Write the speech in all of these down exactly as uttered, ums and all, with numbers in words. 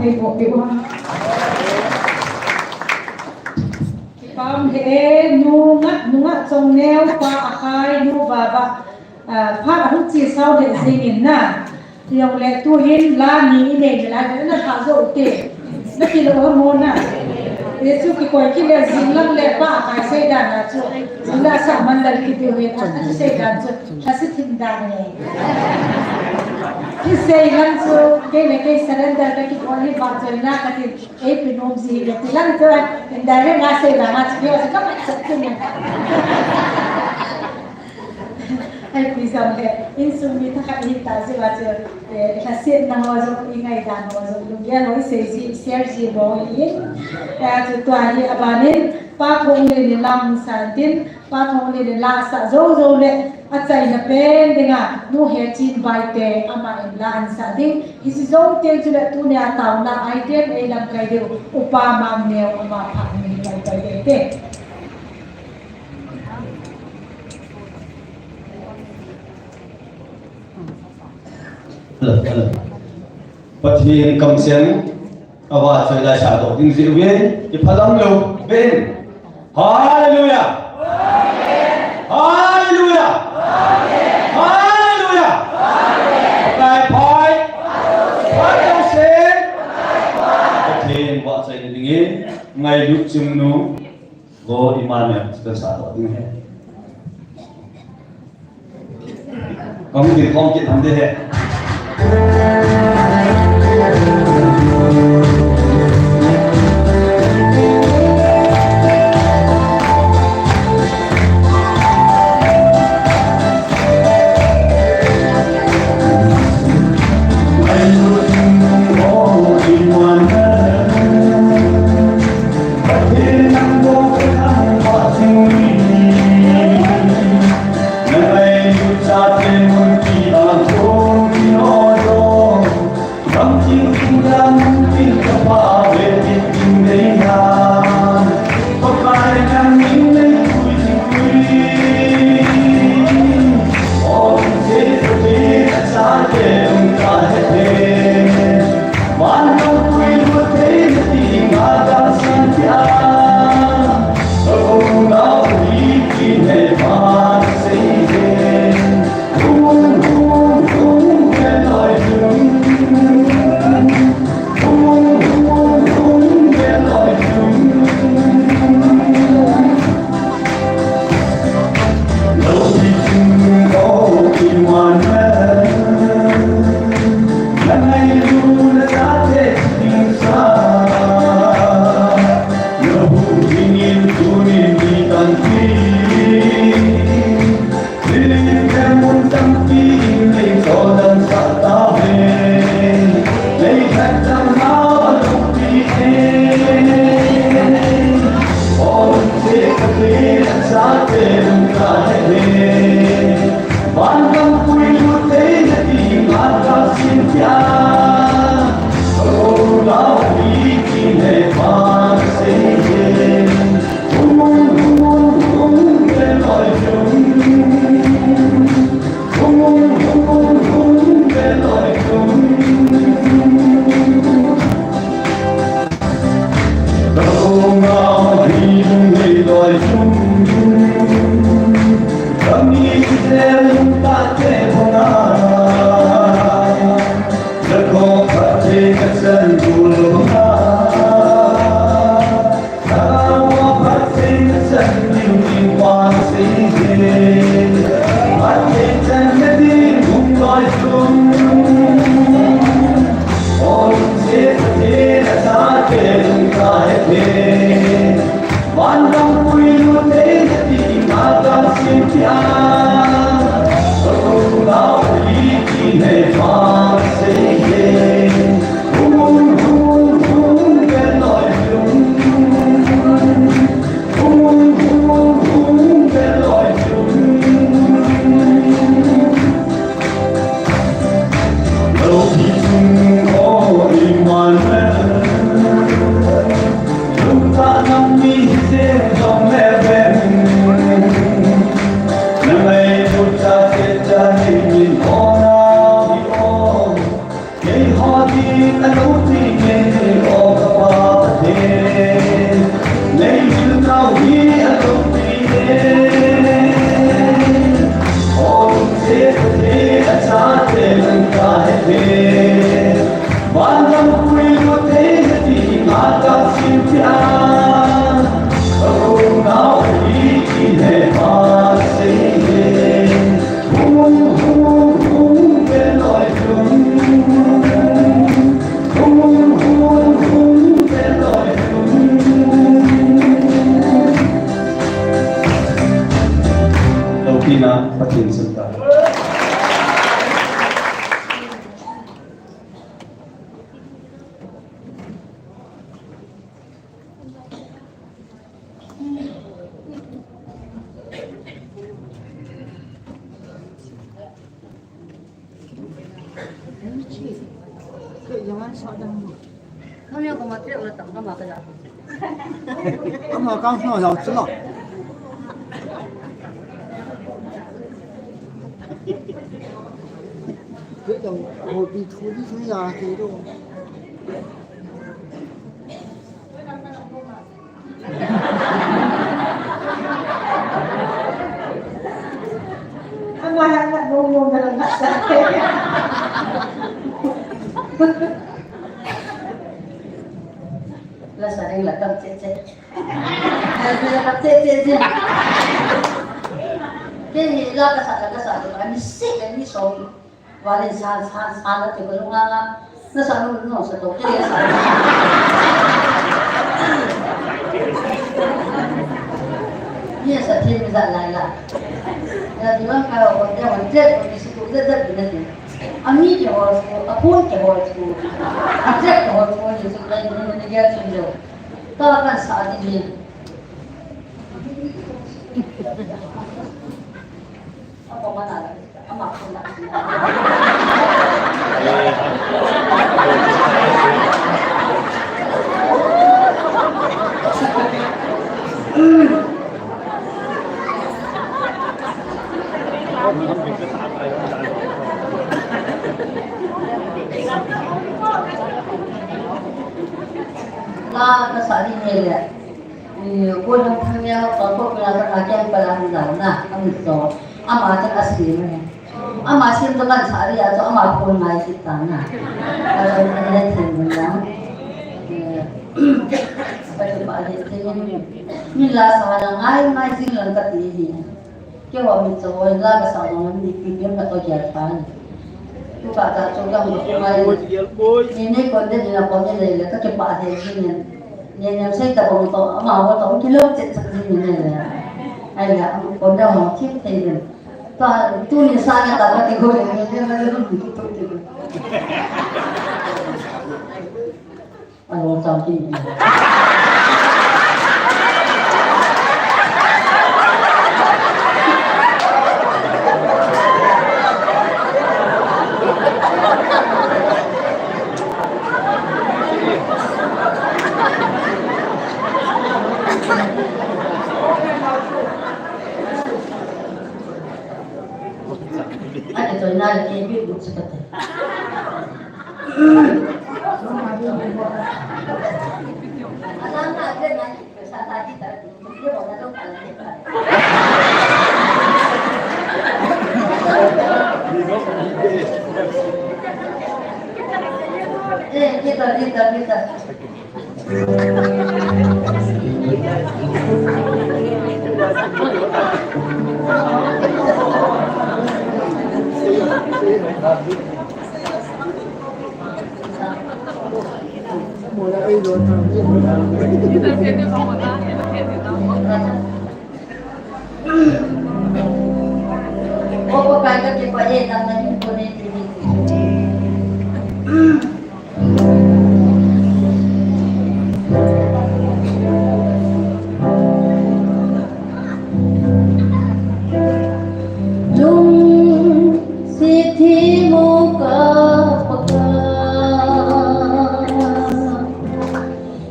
Kipah e, nu Ngat, nu Ngatchongneo pa Akhai, nu Vava, ah, phat ahung che sao le jingin na. Tiang le tuhin la ni inei le la na tha jo te. Na kilo ho mo na. Jesu kikoi kile jing lang le pa Akhai sei dan na chu. Jing la sa man la ki tu hin a, a sei dan chu. Lhasetthim dan e. Kisei lang chu, kei le kei surrender ka kibol hi vang chu na ka ti, ei pi nom ji le ti lang chu, indirect nga sei lang a chu, kei chu ka mat chat chu ni. Ai pi jam le, insung mi thakhat hi ta ji va chu, eh, lhasetna ho jong, i ngaidan ho jong, lunggel ho i sei ji, i share ji mo in, eh, chu tua hi abanin, Pa Thonglen in la hung sa tin, Pa Thonglen in la asah jou jou le, achaina pen dinga, nu Hechin Baite, ama in la ahin sa ding, hiche jou teng chule tunia taona item ei lamkai diu, Upa Mangneo ama phat in hi pai pai ding te. Hello, hello. Pathen kamcheng, ava choi lai sa doh ding jeh uvin, kiphalam lou, ven. Hallelujah! Hallelujah! Hallelujah! Pakai phai, phai lou sen. Pathen vahchoi dingin, ngailut chungnung, Go Emmanuel, kita sa doh ding ahi. Kong din kong kit ham de he. Santa. Ama kang sung a jao chu lo. Kei jong houpi thu di thu ya kei lo. Ama ha na mo mo na na sa. La sa ding la tam che che. La tam che che che. Kei ni la ka sa la ka sa, ani se ani so. Valin san, san, san, ati ko lunga nga. Na sa nu, nu sa to, kei sa. Ni sa thi mi sa lai la. Ya di bang ka ko dia man che ko ni si ko de de ni ni. Ami ke ho ko, apun ke ho ko. A che ko ho ko ni si ko ni ni ya chin jo. Ta kan sa di ni. La ka sa di ni le. Eh, ko jong thang ya, ko ko pina sa ka ken pa la ni la na, ami so. Ama te asi me. Ama sim to kan sa ri a to ama ko ngai si ta na. Ka so ni le thing ni na. Eh, pa to pa le thing ni. Ni la sa la ngai ngai sing lang ka ti hi. Kei ho mi cho hoi la ka sa jong mi pi pi ka to ja tha ni. Tu ka ta cho ka mi ko ngai. Ni ni kon de ni na kon de le le ka ke pa de ni ni. Ni ni sai ta bong to ama ho to ki lo che che ni ni le. Ai la am kon de ho ki thei ni. Ta tu ni sa ni ta ka ti ko ni ni ni ni tu ti. Alo, chang kin. Ate to na le ke bi bu sa te. Eh, kita, kita, kita. Lungset thim u ka Pakai,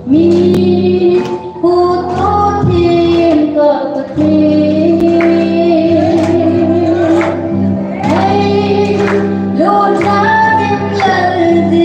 mi khut u thim ka Pathen. Hei, lungset thim lal di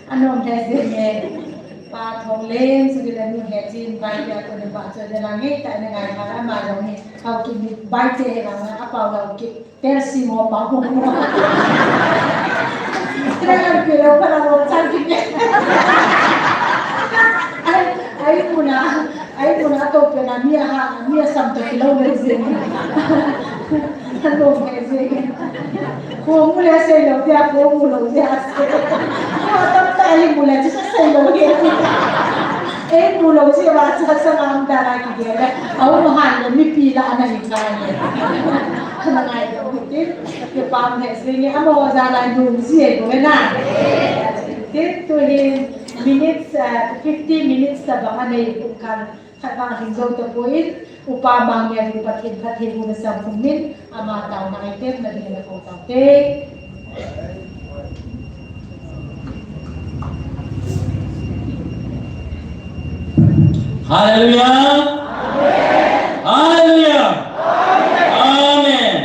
Anung he jing e, pa Thonglen, sugila nu he jing, bai ya ko ne pa cho de la nge, ta ne ngai pa la ma jong he, kau ki ni bai te he la ma, apa kau ki, per si mo pa mo. Tra la ki lo pa la lo cha ki ne. Ai, ai muna, ai muna to pe na mi ha, mi sam to ki lo le jing. Alung he jing. Ko mu le sei lou dia, ko mu lou dia sei. Ko tam ta hi mu le, chu sei lou dia. Ei mu lou dia, va cha sa ngam da la ki dia le. Au mu han le, mipi la ana hi ka ni. Ana ngai lou hi tin. Ke pam he jing, amo ja la nu ji ko le na. Tin tu hi minutes, uh, fifty minutes ta ba ma nei ku kan. Khat vang hing jou tapoi, Upa Mangngel hi Pathen phattheibohna chang pum in, ama taona ngaitepna dingin ana kou taute. Hallelujah! Hallelujah! Amen!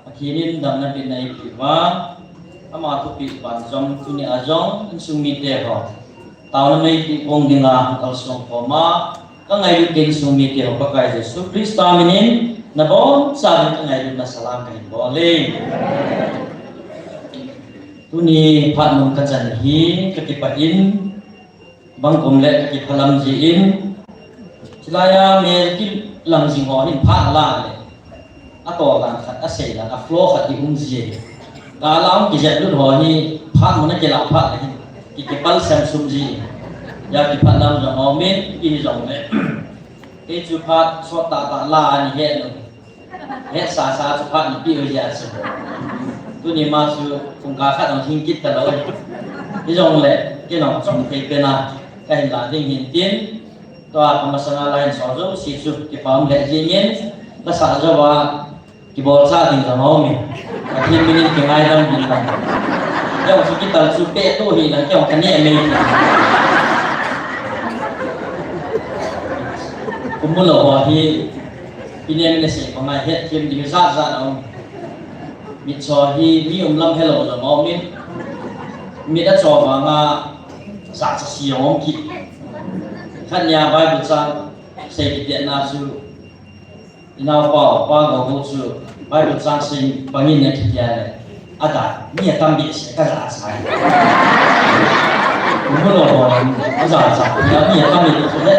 Pathen in damna peina eipeh uva, ama thupeh ban jong, tuni a jong, insung mite ho. Taona meipi pong dinga kalsong khom a, ka ngailut insung mite ho Pakai Jesu Christa minin, nabonchauvin ka ngailutna salam kahin bol e. Tuni phat mun kachan hi, kakipah in, bangkom le kakipah lam jin, chilai a mel kilang jing ho hin phat la le. Atoh lang khat, asei lang, a flow khat hi um ji e. Ka lam kijep lut ho hi, phat mun a kilah phat le hin, ki, kipal sem sum ji e. Hia kipah lam jong um in, ipi jong le. Kei chu phat sot tah tah la ani he lou. He sa sa chu phat ni pi u jia chu. Tuni ma chu kong ka khat dong thing kit ta lou. Hijong le, kei nong chong thei pen a, kahin la ding hin tin. Tua kamasanga la hin so jouse chu, kipa um le jingin, lasa jouva, kibolcha ding jong um e. Pathen minin kingaidam ding lang. Kei jong chu kital chu pe to hi lang, kei jong kane mei. Kum mu lou ho hi, inem ne sei pa ngai het them ding jat jat um. Mitcho hi mi um lam helou jong um in. Mit a cho vanga, sa sa si jong um kit. Khat nia Bible chang sei kiti na chu, inaopa, pa Gogo chu Bible chang sei bangin na kiti a le. Ata, mi atam behseh kaja cha. Kum mu lou ho, aja cha. Mi atam behseh le.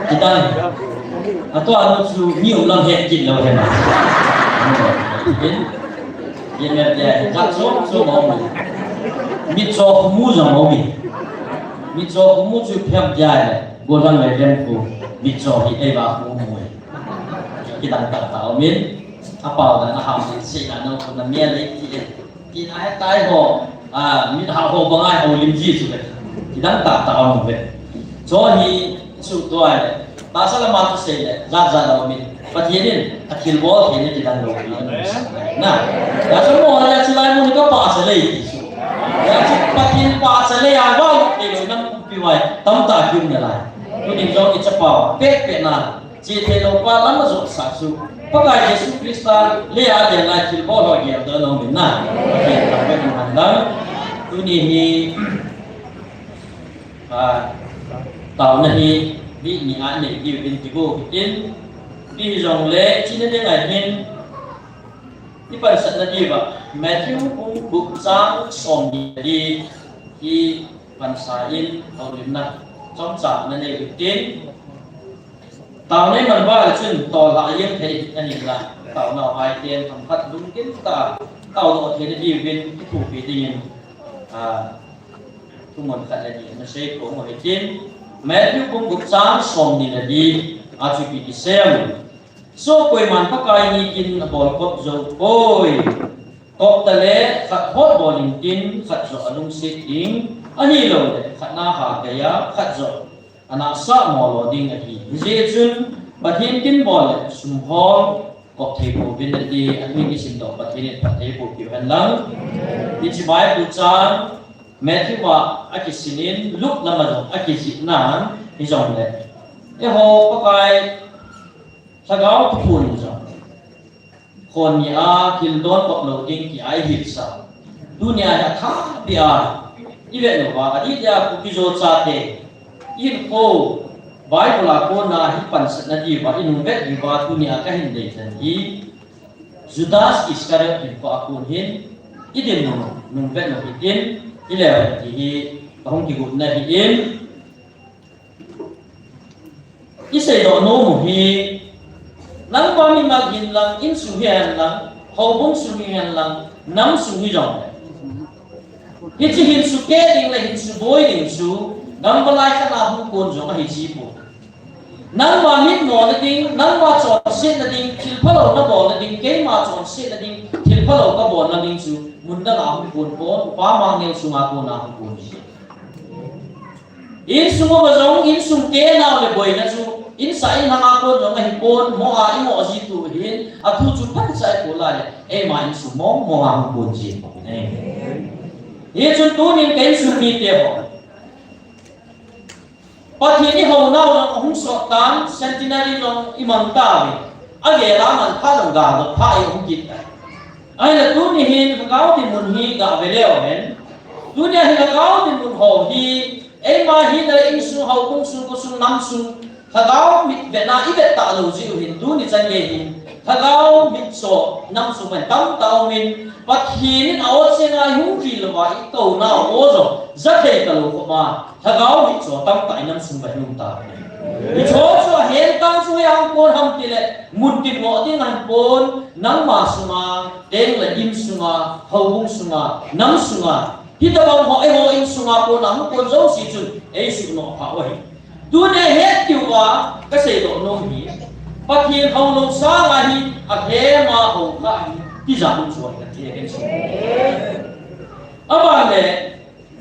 Kitan. Atua nu chu mi um lang het kit lou hen. Yen, yen me tia, jat som som a um. Mitcho khu mu jong um. Mitcho khu mu chu phem tia le. Gollhang le dem khu. Mitcho hi ei va khu mu. Kidang tah tah um in. Apao dan a ham se se na no khu na mi a le ti e. Tina hetai ho, a, mit ha ho banga houlim ji chu ve. Kidang tah tah a um ve. Chu hi chu tua le. Tahsa lama chu sei le, jat jat a um in. Pathen in, athilbol theina kidang lou pi. Na. Ya chu mo ya chu lai mun ka pahcha lei ti chu. Ya chu Pathen pahcha lei a va lou thei lou nam pi vai. Tamtah ki um nalai. Tunin jong i chapao. Pek pek na. Che thei lou pa lam a jot sah chu. Pakai Jesu Christa lei a ding lai thilbol ho gel doh nom in na. Pathen thangvah in umhen lang. Tuni hi, a, taona hi, mi ni a nei diu in kigo in. Hijongle, china ding a hin, i pansatna diuva, Matthew bung gup chang som ni le li hi pansa in houlimna chomcha na nei u hitin. Taona i man uva chun tolha a jeng thei ahi la. Taona hai ten themkhat lunggim tah a tao doh theina diuvin kithopi dingin, a, thumun khat le ni na sei khom u hitin. Matthew bung gup chang som ni le li a chu ipi ti sei em. Soh koiman Pakai nitin abol kop jou poi. Kop tale khat hot bol intin khat joh alungset ding. Ahilouleh khat na ha geiya khat joh anahsah mo lo ding ahi. Hijeh chun Pathen tin bol le sum hol kop thei pouvin ati, amin kisim doh Pathen in phatthei boh peh u hen lang. Hiche Bible chang Matthew a akisin in, Luke lama jong akijih nan, hijongle. Eiho Pakai Lhagao Thupun jong. Khon ni a thil don kop lou ding ti a i hilsa. Tunia hi athah beh a i vet uva, adih dia Kuki-Zo chate i hinkho Bible a kona hi pansatna diuva i nung vet diuva tunia ka hin dei dan hi Judas Iscariot hinkho a kon hin i dinmun nung vet u hitin i leu hen ti hi ka hung kigotna ahin. I seidoh nom u hi, nangma mimal hin lang, insung hi hen lang, houbung sung hi hen lang, nam sung hi jong le. Hiche hin sukeh ding le hin suboi ding chu, gam valai khat a hung kon jong ahi ji poi. Nangma mitmona ding, nangma chonsetna ding, thil phalou nabolna ding, keima chonsetna ding, thil phalou kabolna ding chu, mun dang a hung kon pon, upa mang neo sunga kona hung kon ji. Insung uva jong, insung tenau le boina chu, insa inlhang a kon jong ahi pon, mo a i mo ji tu hin, athu chu phatcha i pui lai le, eima insung mong mong a hung kon ji pon e. Hichun tunin ka insung mite ho. Pathen i hounau jong ahung sot tan, centenary jong i mang tauve. Agel a man pha jong gal doh pha i um kit tai. Ahile tuni hin Lhagao Theng mun hi ga ve leu hen. Tunia hi Lhagao Theng mun ho hi, eima hi na insung, houbung sung, khosung, nam sung, Lhagao mit vetna i vet talou jeh u hin, tuni chan gei hin, Lhagao mitcho, nam sung pen tamtah um in, Pathen in a-o chenga i hung vil uva i kouna u jong, ja thei talou khop a, Lhagao mitcho tamtah i nam sung uva hi um tauve. Hicho chu ahen tang chu hia hung kon ham tile, mun tin ngoh ding ahi pon, nangma sunga, teng le in sunga, houbung sunga, nam sunga, hitabang ho, eiho in sunga kona hung kon jouse chun, ei suhnoh pha u ahi. Tunia het diuva, ka seidoh nom hi, Pathen houlou sanga hi, alhem a hou kha hi, tijat um chu ahi kati ahi. Aban le,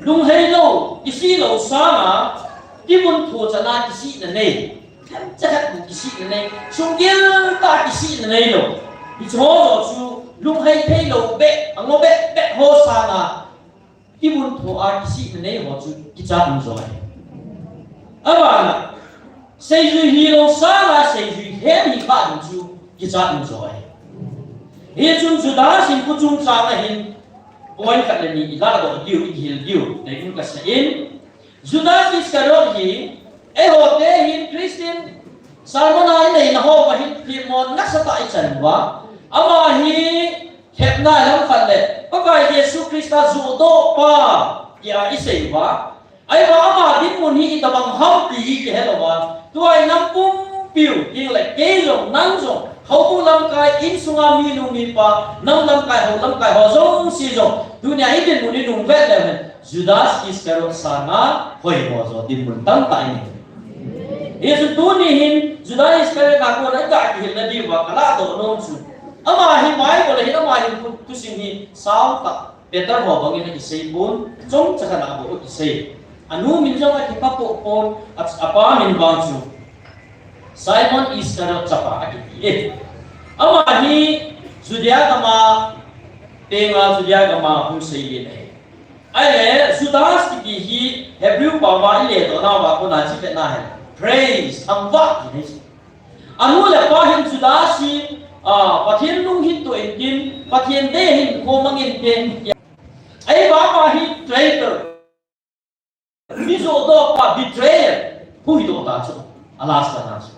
lunghei lou, kisih lou sanga, kimuntho chana kisihna nei. Themcha khat bou kisihna nei. Sunggil tah kisihna neilou. Hicheho chu lunghei theilou beh, ango beh beh ho sanga kimuntho a kisihna nei ho chu kichat um jo ahi. Abana, seijui hilou sanga seijui hem hi kha ding chu kichat um jo ahi. Hichun Judas in kho chungchang a hin point khat le ni i ladoh diu, i hil diu, deium kasa in. Judas Iscariot hi, eiho te hin Christian sermon a i neina ho va hin themmo nasatah i chan uva. Ama hi thepna lam khat le, Pakai Jesu Christa judoh pa, tia i sei uva. Ahivang ama dinmun hi itobang ham ti hi kihe louva. Tua i nam pum piu, hinlah kei jong, nang jong, houbung lamkai, insunga minu mipa, nam lamkai, hou lamkai, ho jong si jong, tunia i dinmun i nung vet leu hen, Judas Iscariot sanga hoimo jo dinmun tamtah i nei. Hichu tuni hin, Judas Iscariot a kona i ga kihilna diuva ka lahdoh nom chu. Ama hi Bible hin, ama hin thu, thusim hi, sao tah. Peter ho bangin akisei pon, chomcha khat a bou akisei. Anu min jong akipha poh pon, a, apa min vang chu Simon Iscariot chapa akiti e. Ama hi Judea gama, penga Judea gama hung seilin ahi. Ahile, Judas kiti hi Hebrew pao ma i ledoh nauva kona chi pet na ahi. Praise, thangvah ti ahi. Anu le apa hin Judas hi, ah, Pathen lunghin toh intin, Pathen deihin khomang intin. Ahivang ama hi traitor. Mi johdoh pa, betrayer. Hu hidoh ta chu. A last na chu.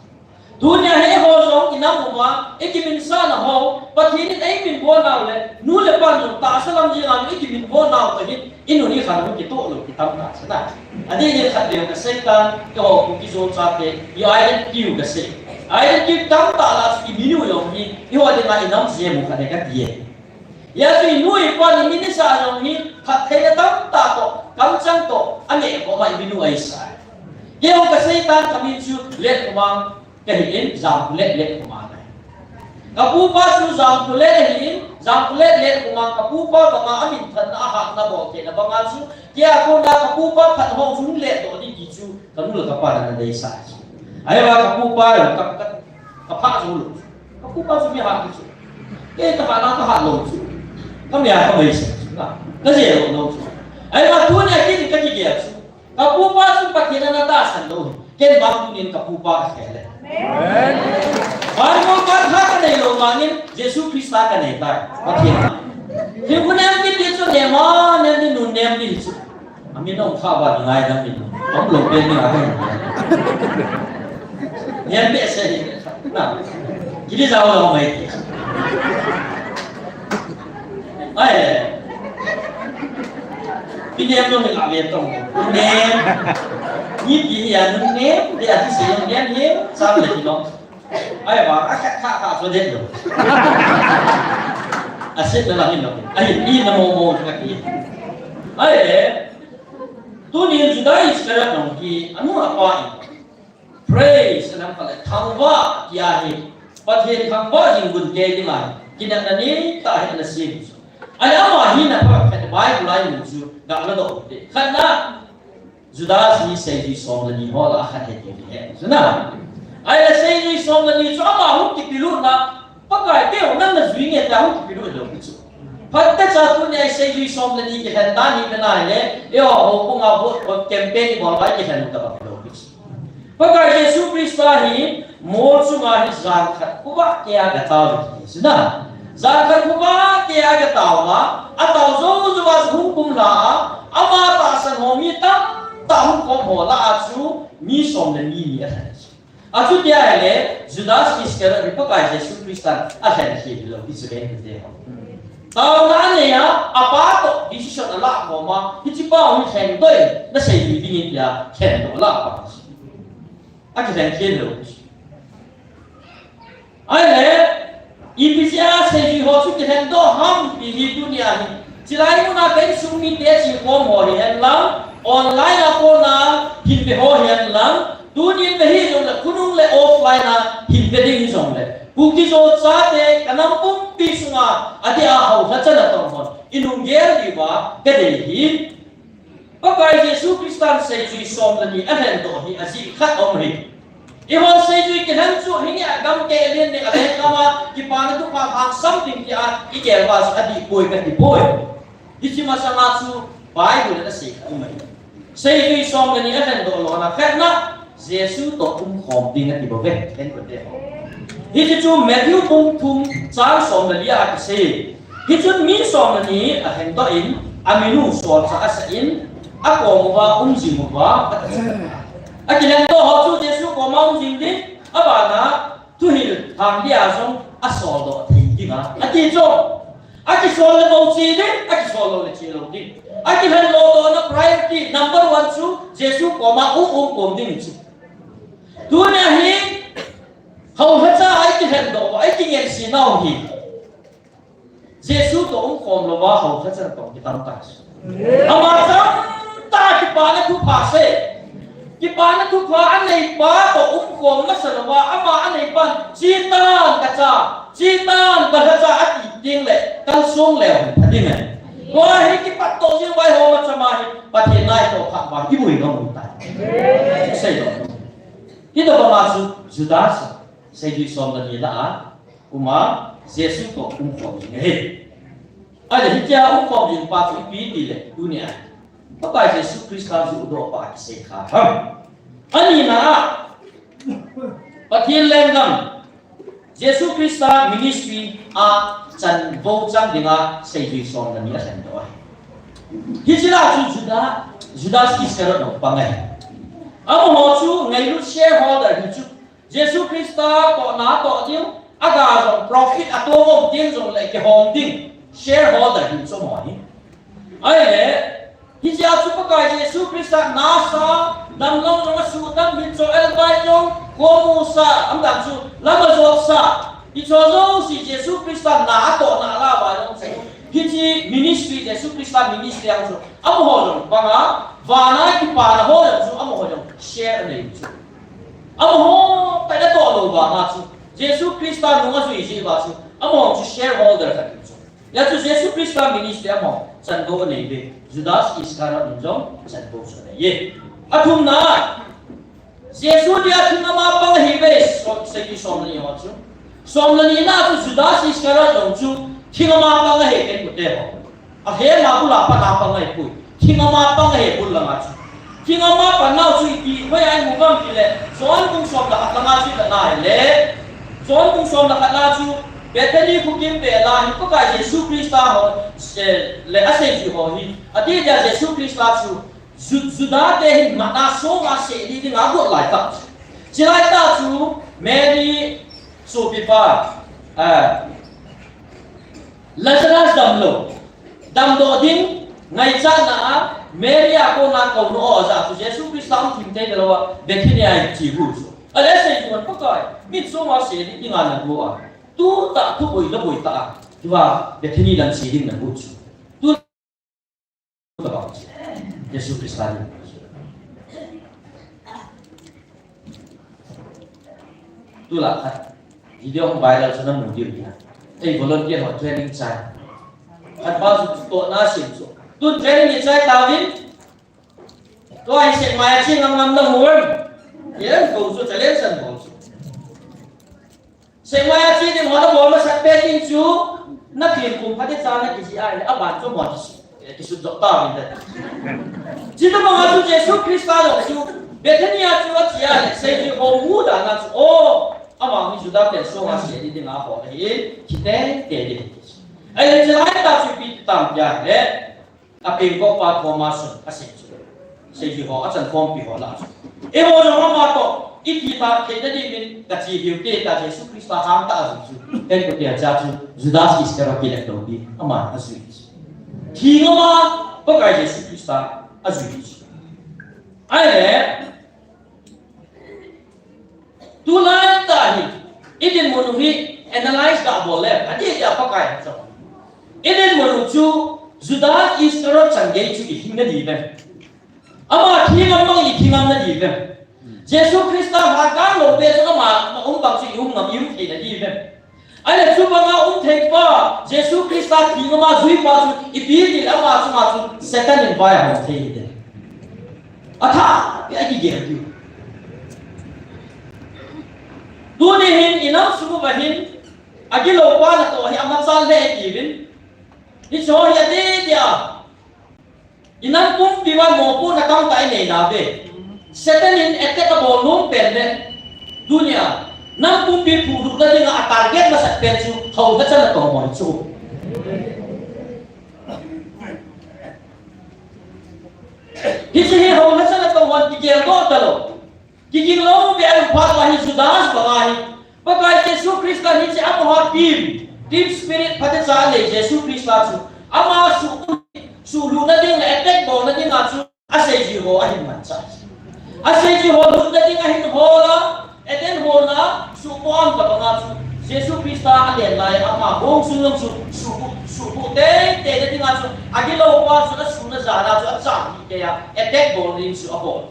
Tunia hi eiho jong i nam uva, i kiminsahna ho, Pathen in eiminvo nau le, nu le pa jong tahsa lam jeng a i kiminvo nau toh hin, i nun i khan hung kitoh lou kitam ta chu na. Adeh in khat vei ka sei tan, keiho Kuki Zo chate, i identity u ka sei. Identity tamtah lah chu i min u jong hi, eiho dinga i nam jeng u khat e kati e. Hijeh chun i nu i pa i min i sah jong hi, phattheina tamtah toh, kamchang toh, aneh koma i min u ahi sai. Keiho ka sei tan ka min chu Letkhomang kahin, Jangkholet Letkhomang kahi. Ka pupa chu Jangkholet ahin, Jangkholet Letkhomang ka pupa banga a minthanna a hatna boltheina banga chu, kei a kona ka pupa phat ho chu hung ledoh ding ti chu, ka nu le ka pa na deisah chu. Ahivang ka pupa jong ka, ka, ka phah jou lou chu. Ka pupa chu mi hat chu. Kei ka hatna ka hat lou chu. Ka mi a ka mei se chu na. Ka je lou lou chu. Ahivang tunia kei ka kigel chu. Ka pupa chu Pathen ana tahsan lou. Ken vang tunin ka pupa ka khel e. Amen. Bible ka tha ka nei lou vangin Jesu Christa ka nei tai. Pathen. Hinkho nem kiti chu nem a, nem ding, nun nem ding chu. Amin ong kha ba ngaidam in. Om lou pen ni a pen. Nem behseh hi. Na. Kiti jao lou mai ti. Ai. Pi nem lou ni la ve tong. Nem. Ni pi hi a nun nem. De a ti se nem nem. Sa le ti lou. Ahivang, a khat khat khat so det lo. A set na la hin lo. Ahi, i na mo mo ka ki. Ai, eh. Tunin Judas Iscariot nong ki, anu apa in. Praise, anam pale, thangvah, tia hi. Pathen thangvah jing gun te di mai. Kinepna neitah hi ana sem. Ai, ama hi na pha, khat Bible lai mun chu, ga na do te. Khat na, Judas hi seijui som le ni ho lah a khat ahi ti hi he. Chu na. Ahile seijui som le ni chu ama hung kipelut na, Pakai keiho nang na jui nge tia hung kipelut lou pi chu. Phatecha tunia seijui som le ni kilhen dan hi ve na hile, eiho houbunga vote campaign i bol uva kilhen ta bang lou pi chu. Pakai Jesu Christa hi mol chunga hi jan khat khovah keiya aga tao le ti chu na. Jan khat khovah keiya aga tao a, atao jou jou a chu hung kum lha a, ama tahsan ho mi tamtah hung khom ho lah a chu mi som le ni ni alhen chu. Achuti ahile, Judas Iscariot hi Pakai Jesu Christan alhen khel lou ti chu kei in ti ho. Taona anei a, apa toh decision alah khom a, hiche pa hi lhendoh in, na seijui dingin tia lhendoh lah pa. Akilhen khel lou. Ahile, ipi jeh a seijui ho chu kilhendoh ham ti hi tunia hi. Chulai muna ka insung mite che khom ho hihen lang, online a kona hin ve ho hihen lang, tunin ve hih jongle khonung le offline a hin ve ding hijongle, Kuki Zo chate ka nam pumpi sunga adeh a hao lhachana tong hon i lunggel diuva ka dei hi. Pakai Jesu Christan seijui som le ni alhendoh hi ajeh khat aum hi. Eihon seijui kilhen chu hinge a gam keh len le aleng gam a kipana thupha hang sam ding tia i gel uva chu adih poi kati poi. Hiche masanga chu Bible in asei khat aum hi. Seijui som le ni alhendoh lona khatna Jesu toh umkhom ding ati bouve, khen kote ho. Hiche chu Matthew bung thum chang som le li a kisei. Hichun mi som le ni alhendoh in, aminu solchah asah in, akom uva umjing uva, ati chu. Akilhendoh ho chu Jesu koma umjing ding, abana thuhil hang dia jong asoldoh thei dinga, ati chu. Akisol le bou che ding, akisol lou le che lou ding. Akilhendoh na priority number one chu Jesu koma um um kom ding chu. Tunia hi, Hou hacha ai kihen doh, ai kingen si nau hi. Jesu toh umkhom louva hou hacha toh kitam ta. Ama cham ta kipana thupha se. Kipana thupha anei pa toh umkhom masa louva, ama anei pa, "Chitan kacha, chitan kahacha," ati ding le, kalsong le hung pha ding e. Tua hi kipat toh jing vai ho ma chama hi, Pathen nai toh khat vai, i mui ngam u tai. Sei lo. Hi toh banga chu Judas, seijui som le ni lah a, uma, Jesu toh umkhom jing ahi. Ahile hitia umkhom jing pa chu ipi ti le, tunia Pakai Jesu Christa judoh pa kisei kha ham. Anina a, Pathen lenggam, Jesu Christa ministry a chanvo chang dinga seijui som le ni alhen doh ahi. Hiche lah a chu Juda, Judas Iscariot jong pang ahi. Amaho chu ngailut shareholder hi chu Jesu Christa tohna toh ding, aga jong profit a toh um ding jong le kihom ding shareholder hi chu amaho hi. Ahile, hichea chu Pakai Jesu Christa nasa, damlou jong asuhdam, hin cho elbai jong, khomu sa, amadan chu lam ajot sa, hicho jouse Jesu Christa na atohna lah a jong chu. Hiche ministry, Jesu Christa ministry a chu amaho jong panga, vana kipana ho jong chu amaho jong share anei chu. Amaho pai natoh lou vanga chu, Jesu Christa nung ajui jeh uva chu, amaho chu shareholder khat chu. Hia chu Jesu Christa ministry amaho chanvo anei ve, Judas Iscariot in jong chanvo chu anei e. Athumna, Jesu dia thing ama pang ahi ve, so, seijui som le ni ho chu. Som le ni na chu Judas Iscariot jong chu thing ama pang ahi, ken kute ho. Ahe ma bula pat a pang ahipoi. Thing ama pang ahi bul langa chu. Thing ama pan nau chu ipi, hoiya imu ham tile, John bung som le khat langa chu ivet na hile, John bung som le khat na chu, Bethany khokim vel a hin Pakai Jesu Christa ho, eh, le aseijui ho hi, adeh dia Jesu Christa chu, Ju-, Juda te hin mana songa seli dinga got lai tah. Chulai tah chu Mary sopipa, eh, Lazarus damlou, damdoh ding ngaichatna a Mary a kona kouna o ajah chu Jesu Christa hung thim thei talou a Bethany a che gu chu. Ahile seijui hon Pakai, min songa seli dinga nagot a, tutah thuboi naboi tah a, tua Bethany lam che ding nagot chu. Tu Jesu Christa ni. Tulai khat video hung viral chu namu diu ahi. Ei volunteer ho training chai. Khat pa chu tohna sim chu. Tun training ichai tauvin. Tua hi Sekmai a che ngam ngam namu em. Yen ko chu challenge an bol chu. Sekmai a che ding ho nabol masat pen ding chu, na thil kum phatecha nakijih a ahile, aban chu mo kisut, kisut jop tauvin te. Chuti banga chu Jesu Christa jong chu, Bethany a chu ache a ahile, seijui ho mudan a chu, o, ama hi Juda ten songa seli dinga hol ahi, thi tei tei ding. Ahile chulai tah chu ipi ti tam tia ahile, Apengkop pa Thomas in asei chu. Seijui ho, achan khompi ho lah a chu. Eiho jong ama toh, iti tha theina dingin kache diu te tia Jesu Christa hangtah a ajui chu. Ken kati a chu Judas Iscariot kilet lou pi, aman ajui chu. Thing ama Pakai Jesu Christa ajui chu. Ahile, Tulai tah hi, i dinmun u hi analyze ga bol le, adeh dia Pakai chu. I dinmun u chu Judas Iscariot chan gei chu i hing nadiu vem. Ama thi ngam bang i thi ngam nadiu vem. Jesu Christa lhagao lou pen chu ama um bang chu i um ngam, i um thei nadiu vem. Ahile chubanga um thei pa, Jesu Christa thing ama jui pa chu, ipi ti le ama chunga chu Satan in vai ahom thei hite. Athah, pi a kigel diu. Tuni hin, i nam sung uva hin, agilou pa natoh hi amachal le tiuvin. Hiche hi adeh dia. I nam pumpi uva mopohna tamtah i nei nauve. Satan in attack abol nom pen le. Tunia, nam pumpi phuhluhna dinga a target masat pen chu, hou hacha natong ho chu. Hiche hi hou hacha natong ho kigel doh talou. Kiging lou be a um phat uva hi Judas banga hi. Pakai Jesu Christa hiche amaho team, team spirit phatecha anei Jesu Christa chu. Ama su, suhluhna ding le attack bolna dinga chu aseijui ho ahin manchah. Aseijui ho lutna ding ahin hol a. Eden hon a suhbon tabang a chu Jesu Christa alen lai ama bong sung jong chu suhbon, suhbon teitei na ding a chu agilou pa chu asun ajan a chu achan hi kei a attack bol ding chu abol.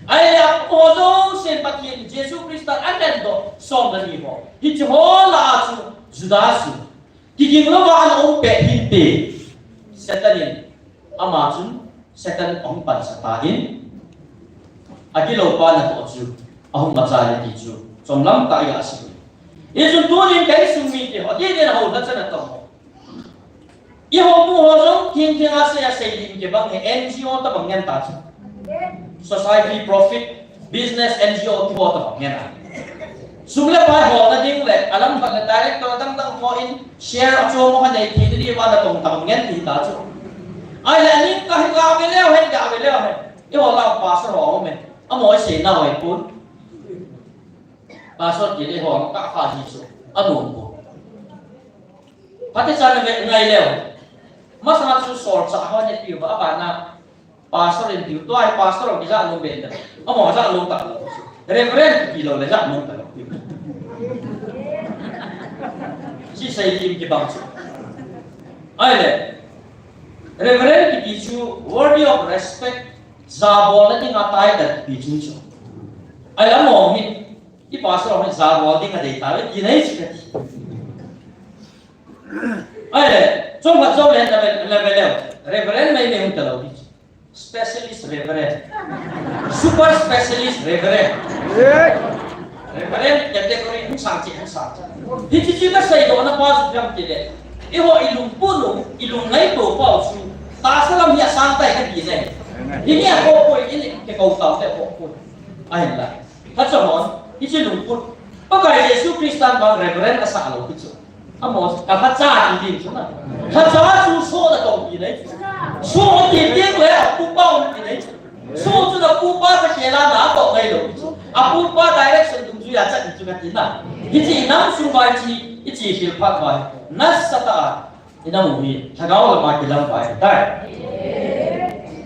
Ahile apo jousen Pathen Jesu Christa alendoh som le ni ho. Hiche ho lah a chu Judas chu kiging louva ana um pet hinte. Satan in, ama chun Satan ahung pansah tan, agilou pa natoh chu ahung machal e ti chu chomlam tah a iga sei. Hichun tunin ka insung mite ho, adeh in hou lhacha natong ho, ihoubung ho jong thengtheng a sei a, seilim kibang hi N G O tabang ngen ta chu. Society, profit, business, N G O ti ho tabang ngen a. Sum le pai holna ding le, alam khat le director dangdang ho in share achom ho nei thei ding uva natong tabang ngen ti ta chu. Ahile aning kah hi gave leu hen, gave leu hen. Eiho lah a pastor ho aume. Amaho isei nau ahipon. Pastor kiti ho kah kha ji chu anom pon. Phatechan nave ngai leu. Masanga chu solchah ho neipeh uva, abana pastor in tiu, tua hi pastor ho kija nom be ta. Amaho ja nom talou. Reverend kiti lou le ja nom talou. Hiche seilim kibang chu. Ahile, Reverend kiti chu worthy of respect, jabolna dinga title kiti chu chu. Ahile amaho hi, i pastor ho hi jabol dinga dei tave ti nei chu kati. Ahile, chomkhat jou le nave, nave leu. Reverend mei mei hung talou hi chu. Specialist Reverend. Super specialist Reverend. Reverend category hung sang cheh, hung sang cheh. Hiche chu kaseidoh na pa chu ipi ham tile, eiho ilungput u, ilungngaito pau chu tahsa lam hi asang tai kati nai. Hini a khoh poi, hini kikou tau te khoh poi. Ahinla, lhacha hon hiche lungput, Pakai Jesu Christan vang Reverend asah lou hi chu. Amaho, ka lhacha ti ding chu na. Lhacha chu soh natong ti nai chu. Soh ti ding le apupa um ti nai chu. Soh chu napupa kakhel a natoh ngai lou chu. Apupa direction dungjuia chat chu kati na. Hiche inam sung uva hiche, hiche khel phat uva hi nasatah a inam u hi lhagao lama kilam uva ahitai.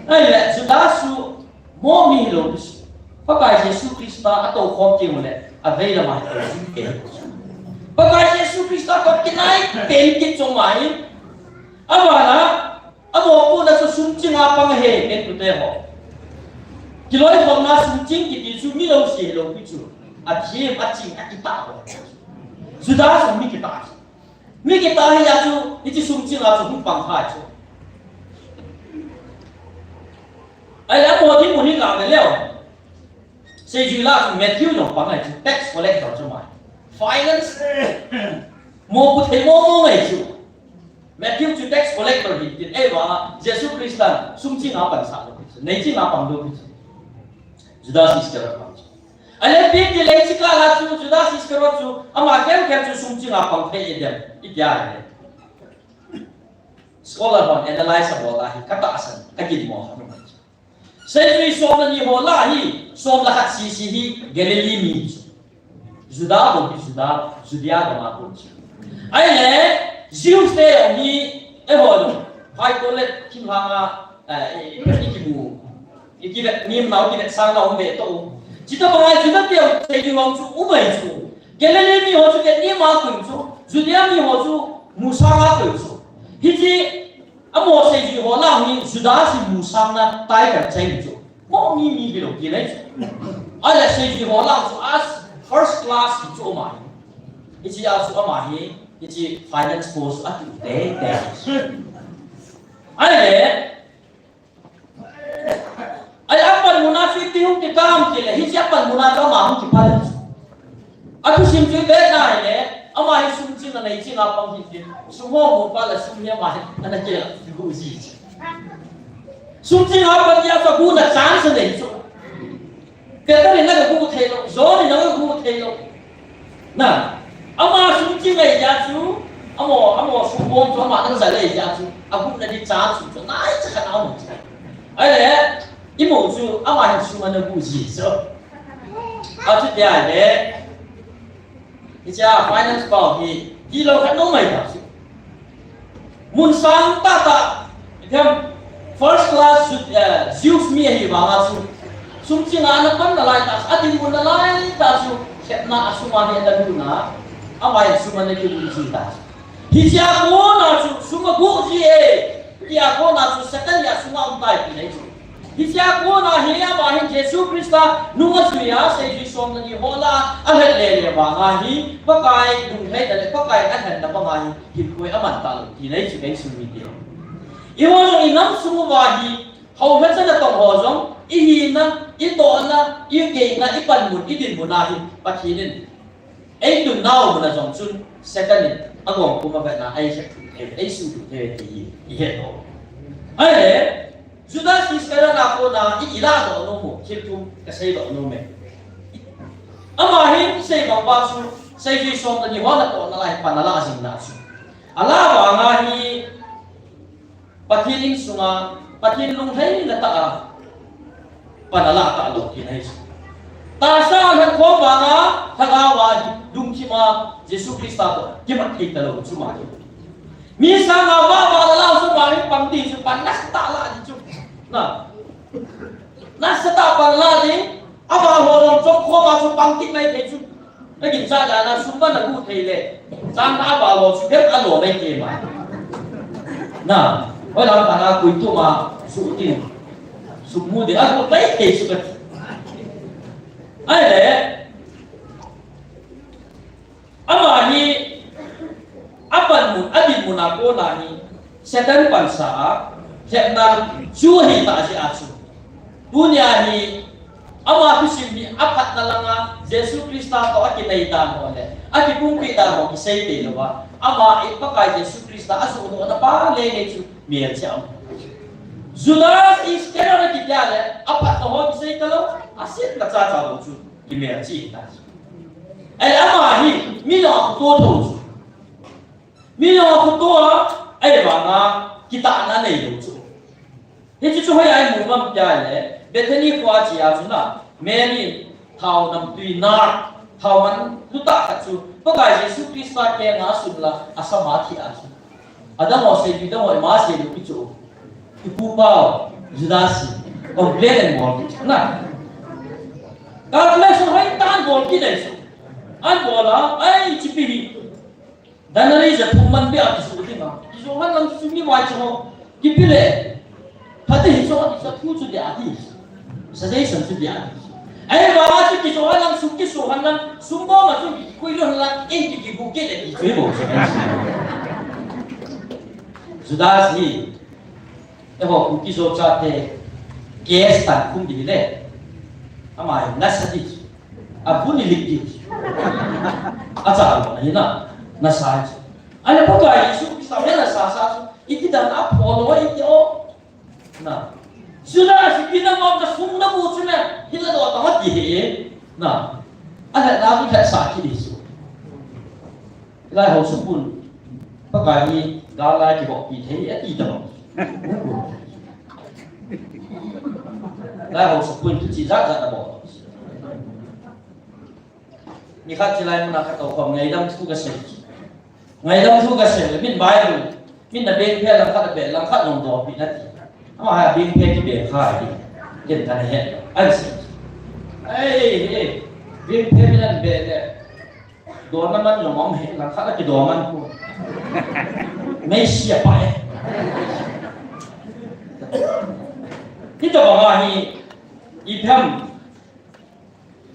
Ahile, Judas chu moh mi hilou chu. Pakai Jesu Christa atoukhom teng uleh, avei lama hi tou jing kei. Pakai Jesu Christa toh kinai pen kit chu ama hi. Abana, amopohna chu sum ching a pang ahi, ken tute ho. Kiloikhomna sum ching kiti chu mi lou se lou pi chu. Athem, aching, akitah ho. Judas mi kitah chu. Mi kitah hi a chu, hiche sum ching a chu hung pang kha chu. Ahile amaho dinmun hi gave leu. Seijui lah a chu Matthew jong pang ahi chu, tax collector chu ama. Finance. Mopoh thei momo ngai chu. Matthew chu tax collector hi tin, ahivanga Jesu Christan sum ching a pansah lou chu. Nei ching a pang lou chu. Judas Iscariot pang chu. Ahile ipi tile hiche kah a chu Judas Iscariot chu ama khelkhel chu sum ching a pang thei ahi dem, itia ahile. Scholar hon analyze abol a hi katahsan, kaginmo khat um ahi. Seijui som le ni ho lah a hi, som le khat sese hi Galilee mi hi chu. Juda bou hi Juda, Judea gam a kon chu. Ahile, Jews te jong hi, eiho jong, phai toh le, thinglhang a, eh, i, i kimu, i kivet, nimnau kivet sang nau um ve toh u. Chuti banga Juda te jong, Seijui ho chu, um ahi chu. Galilee mi ho chu, Galilee a kon chu, Judea mi ho chu, musang a kon chu. Hiche, Amaho seijui ho lah a hi Judas in musangna title chang chu. Moh mi mi hilou ti nai chu. Ahile seijui ho lah a chu as first class hi chu ama hi. Hiche a chu ama hi, hiche finance post a tu teitei. Ahile, Ahile apanmun a chu iti hung kitam tile, hiche apanmun a chu ama hung kipan. Athusim chu ivet na ahile, ama hi sum ching a nei ching a pang hi tin. Sum ho mu phat le sum hi ama hi ana kila guh ji. Sum ching a pang jeh a chu aguhna chance anei chu. Peter in aga guh thei lou, John in aga guh thei lou. Na, ama sum ching ahi jeh chu, amaho, amaho sum bom chu ama nang jal ahi jeh chu, aguhna di chance chu, naicha khat aum chu. Ahile, imu chu, ama hin sum ana guh ji chu. Achuti ahile, hiche a finance pau hi, tilou khat nom mai ta chu. Mun sang tah tah, ipi ham, first class Ju-, eh, Jews mi ahi vang a chu. Sum ching a ana pan nalai tah, adinmun nalai tah chu. Khetna a sum a hi ana lut na, ama in sum ana kibuh ji tai. Hichea kona chu sum abuh ji e, tia kona chu Satan hi asung a um tai tina ahi chu. Hichea kona hi ama hin Jesu Christa nung ajui a, seijui somleni ho lah a alhen lele vang a hi, Pakai lunglhaina le Pakai alhenna bang a hi, hinkho aman talou tina ahi chu, kei sumite. Eiho jong inam sung uva hi, Hou lhacha natong ho jong, ihina, itohna, igeina, ipanmun, idinmun a hi Pathen in eitun nau mun a jong chun Satan in agong pum a vetna a eikhet thei, eisuhthip thei ti hi ihet u. Ahile, Judas Iscariot a kona i, ilah doh nom u, thil thum kasei doh nom e. Ama hin isei bang uva chu, seijui somleni ho natohna lai pan alah jing na chu. Alah vang a hi, Pathen insunga, Pathen lunglhaina tah a pan alah talou tina ahi chu. Tahsa alhat khom vang a, lhagao a lungthim a Jesu Christa toh kimat thei talou chu ama hi. Mi sanga vava alah chu ama hi pang ding chu, pan nasatah a alah ding chu. Na. Nasatah a pan alah ding, aval ho jong chom khom a chu pang kit mai thei chu. Naginchat dan a sum ban agu thei le. Chang na aval ho chu bel alo mai thei mai. Na, hoilang tah a koi tum a suh tin. Sum mu ding agu mai thei chu kati. Ahile, ama hi, apanmun, adinmun a kona hi, Satan pansa a, lhepna chu ahi tah jeh a chu. Tunia hi, ama thusim hi aphatna langa, Jesu Christa toh akinei dan ho le, akipumpi dan ho kisei tei louva, ama i Pakai Jesu Christa ajoh dohna pa lele chu, melchih a um. Judas Iscariot akiti a le, aphatna ho kisei talou, asetna chacha bou chu, kimelchih ta. Ahile ama hi, mi jong akhoto thou chu. Mi jong akhoto a, ahivang a, kitahna neilou chu. Hiche chu hoiya imu ham tia le, Bethany khoa chea chu na, Mary, thao namtui nar, thao man lutah khat chu, Pakai Jesu Christa kenga asun la, asam a athi a chu. Adang ho seipeh, adang ho ima seilou pi chu. Ipu pau, Judas, complain abol kit chu na. Calculation hoitah in abol kit ahi chu. Abol a, ai, hichepi hi. Denarii ja thum man beh a kijoh ding a. Kijoh henlang chu mi vai chu ho. Kipe le. Phat a hiche thu chu dia ti. Suggestion chu dia ti. Ahivang a chu kijoh henlang, sum kisoh henlang, sum bom a chu kikhui lou henlang, in ki kibu kit le ti chu hi bou chu. Judas hi. Eiho Kuki Zo chate case tan khum ding le. Ama hi nasa ding. Avun ilik ding. Acha lo na hi na. Nasa hi. Ahile Pakai Jesu Christa hi nasa sa chu. Iti dan a pho lo iti o. Na. Judas hi kinam a sung na bu chu le. Hila do ta ma ti he. Na. Ahile na bu tha sa ki Jesu. Lai haosapu'n, Pakai hi gal lai kivoppi thei ati ta bang. Lai haosapu'n thuchih jat jat abol. Nikhat chilai muna katou khom ngaidam thu kasei. Ngaidam thu kasei le min Bible, min na bengphe langkhat abeh, langkhat jong dopi nati. Ama ha bengphe kibeng kha hi. Ken kana he. Asei. Ei, ei. Bengphe min abeh le. Dona man jong um he, langkhat a kidona man ko. Mesia pa e. Hitabang a hi, ipi ham.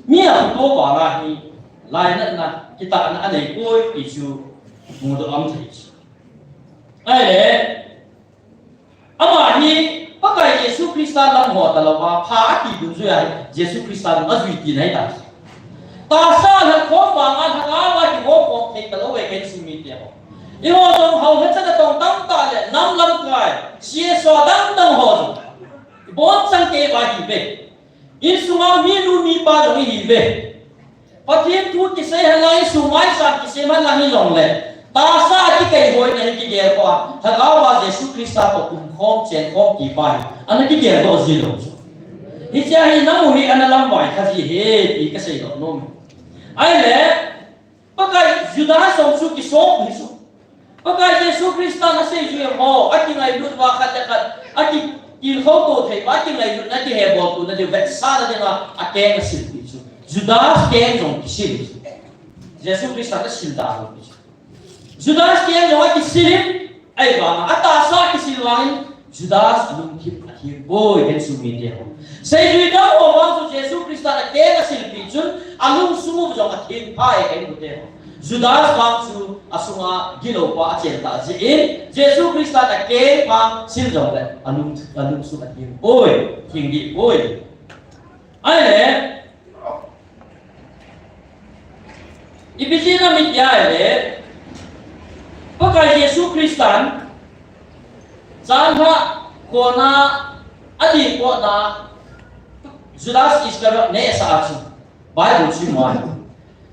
Mi akhoto vang a hi, lainatna, kitahna anei poi ti chu, mudoh a um thei chu. Ahile, Ama hi Pakai Jesu Christa lam ho talou a, pha ati dungjui a hi Jesu Christa lam ajui tina ahi tai. Tahsa lhatkhom vang a lhagao a kihoukhom thei talou e, kei sumite ho. Eiho jong hou lhacha natong tamtah le nam lamkai, C S O dangdang ho jong. Ibonchauva kei vang ihiuve. Insunga minu mipa jong ihiuve. Pathen thu kisei henlang, insung maicham kisem henlang hijongle, tahsa a kikeihoina hi kigel kha, lhagao a Jesu Christa toh umkhom, chenkhom ti pa hi, ana kigel doh ji lou chu. Hichea hi namu hi ana lamvai kha ji ahi ti kasei doh nom. Ahile, Pakai Judas jong chu kisop hi chu. Pakai Jesu Christa in aseijui ho, akingailut uva khat le khat, aki, tilkhou to thei uva, akingailutna, akiheboltouna diu vetsahna dinga, akeng asilpeh chu. Judas keng jong kisil. Jesu Christa nasil dan jong kisil. Judas keng jong akisil in, ahivang, atahsa kisil vangin, Judas lungthim atheng poi, ken sumite ho. Seijui dang ho vang chu Jesu Christa in akeng asilpeh chun, alungsung u jong atheng pha e, ken sumite ho. Judas vang chu asunga gilou pa achen tah jeh in, Jesu Christa in akeng pha sil jongle, alung, alungsung atheng poi, theng deh poi. Ahile, ipi jeh ham itia ahile, Pakai Jesu Christan, changlhah kona, adih kona, Judas Iscariot nehsah a chu, Bible chu mo.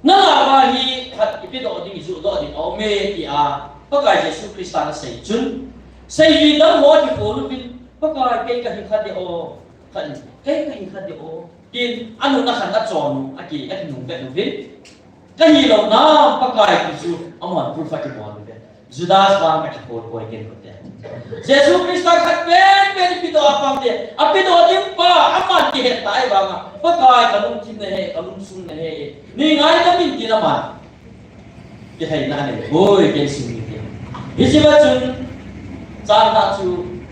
Nalhah uva hi khat ipi doh ding, ijoh doh ding aum e tia, Pakai Jesu Christan asei chun, seijui dang ho kikhol uvin, Pakai kei kahi kha de o, khat in, kei kahi kha de o. Tin, anun a khan achon u, aki, akinung vet uvin. Kahi lou nam, Pakai ti chu, amahon proof akibol uve. Judas vang kakikhol poi ken sumite. Jesu Christa khat pen pen ipi doh a pang te, api doh ding pa, aman kihet tai vanga. Pakai kalungthim nahe, kalungsung nahe. Nei ngaidam in tin aman. Kiheina anei poi, ken sumite. Hiche va chun, changlhah chu,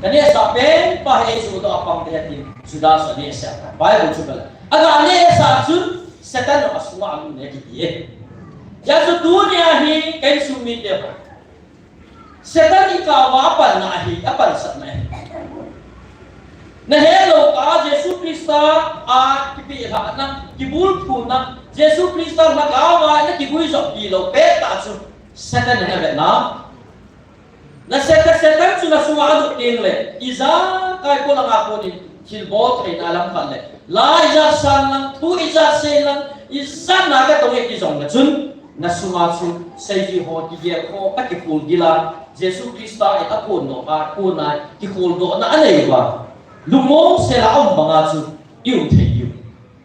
kanehsah pen pa hi eijoh doh a pang te tin, Judas anehsah tai. Bible chu kala. Aga nehsah chun, Satan asunga alut e kiti e. Hijeh chun tunia hi, ken sumite ho. Satan ikah uva apanna ahi, apansatna ahi. Nahet lou kah a Jesu Christa a kipelhahna, kibulphuna, Jesu Christa lhagao a nakiguijoppi lou pettah chu Satan in navetna. Na Satan, Satan chu nasunga alut tengle, ijakai polanga konin thilbol theina lam khat le, la ijat san lang, thu ijat sei lang, ijat na katong e ti jongle chun, nasunga chu seijui ho, kigel ho, akikhol gila, Jesu Christa in aphondoh a, kona kikholdohna anei uva, lungmong sela aum banga chu ium thei diu.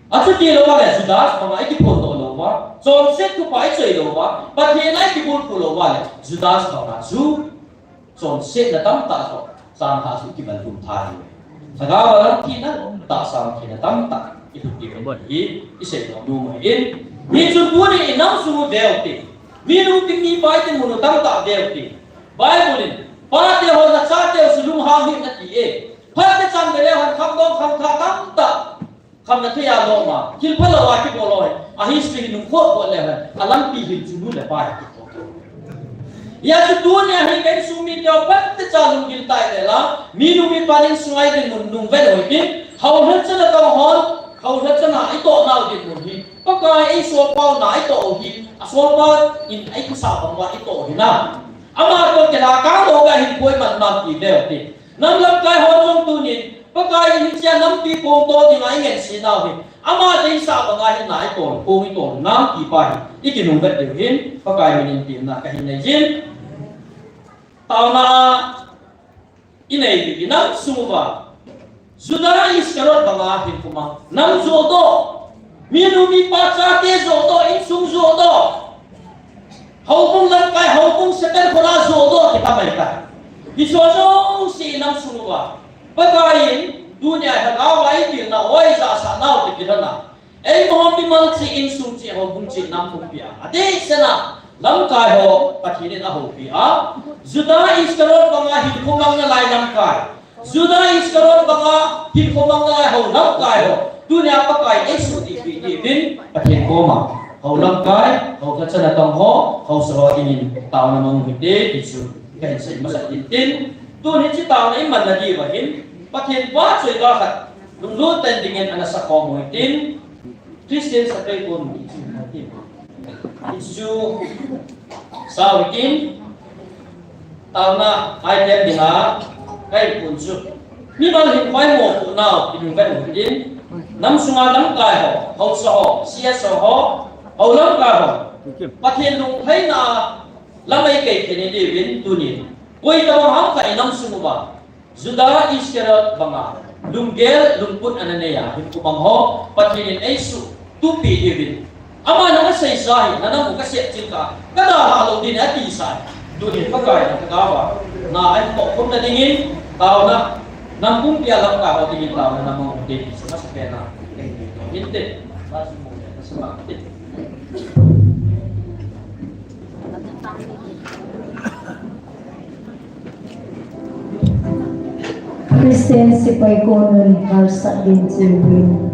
Achuti louva le Judas banga ikiphondoh louva, chonset thupha ichoi louva, Pathen a ikibulphu louva le Judas banga chu chonsetna tamtah toh, changlhah chu ikival tum thei diu. Lhagao a lam thina, tahsa a lam thina tamtah ilhut diu hi isei nom u ahi. Hichun tuni in inam sung u veu te, mi nungpin mipa ikimun u tamtah veu te. Bible in, pate ho nachate u chu lunghang hih un ati e. Phat te chan veleu hen khangdong khangthah tamtah, khamna thei a lom a, thil phalou a kibol ho hi, a history hi nung khot khot leu hen, alampi hin chu nu le pa hi kikot. Hijeh chun tunia hi ken sumite ho, phat te cha lunggil tah le la, mi nu mipa insunga dinmun nung vet u hitin, houlhachan natong hon, houlhachan a itoh nau dinmun hi, Pakai eisolpau na itoh u hi, asolpa in eikisah bang uva itoh u hinam. Ama toh kilakang lou ga hin poi man nam ti veu te. Nam lamkai ho jong tunin, Pakai in hichea nampi pong to dinga ingansena u hi, ama deisah banga hin na itol, pong itol nam ti pa hi, ikinung vet diu hin, Pakai min in temna kahin nei jin. Taona a inei diu inam sung uva, Juda Iscariot banga hin khomang, nam joh doh, mi nu mipa chate joh doh, insung joh doh. Houbung lamkai, houbung Satan khona joh doh, ti kha mai ta. Hiche jouse inam sung uva, Pakai in, tunia lhagao a itilna, oi jahsah nau ti kilhona. Eima ho mimal cheh, insung cheh, houbung cheh, nam pumpi a, adehset a lamkai ho Pathen in ahoupi a, Juda Iscariot banga hin khomang nalai lamkai, Juda Iscariot banga hin khomang nalai ho lamkai ho, tunia Pakai in eisutpeh diuvin Pathen koma, hou lamkai, houlhachan natong ho, haosa ho dingin taona mang u hite ti chu kahin sei masa tin tin. Tun hiche taona imanna diuva hin, Pathen vahchoiya khat lunglut tah in dingin ana sakhom u hitin, Christian sakhom u hitin. Hichu sao hitin, taona item dinga kahin pun chu, mimal hinkho mopohnau, inung vet u hitin, nam sunga lamkai ho, haosa ho, C S O ho, hou lamkai ho, Pathen lunglhaina lam eikikhen diuvin tunin, koi tabang ham khat inam sung uva, Juda Iscariot banga lunggel lungput ana nei a hin khomang ho, Pathen in eisutpeh diuvin. Aman ana seisa hi, nanam u kasep chil kah, kadalha lou ding ati sa. Tunin Pakai in lhagao a na ahin tohkhomna dingin, taona, nam pumpi a lamkai ho dingin taona na mang u hite ti chu masapen a kahin ti u hinte. Christian Sepai Konun Harsat Din Chilwin.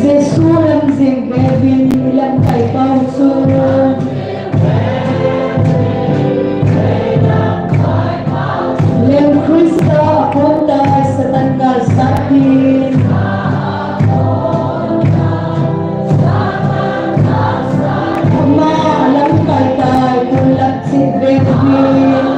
Jesu lam jing vevin ilamkai pau chu. Leng Krista akonta Satan galsat in. Ama alamkai tai, kon lam jing vevin.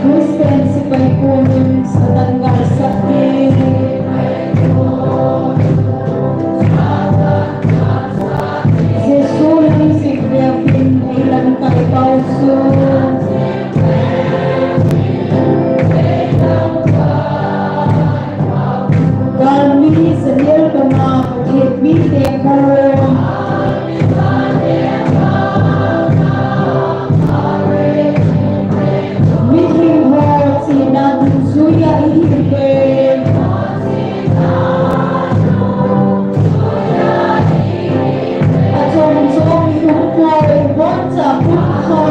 Christian Sepai Konun Satan galsat in. Jesu lam jing vevin ilamkai pau chu. Galmi Daniel banga Pathen mite kon. Mihing ho chena dungjuia ihiuve. Achom chom ium poi, iboncha pum ho.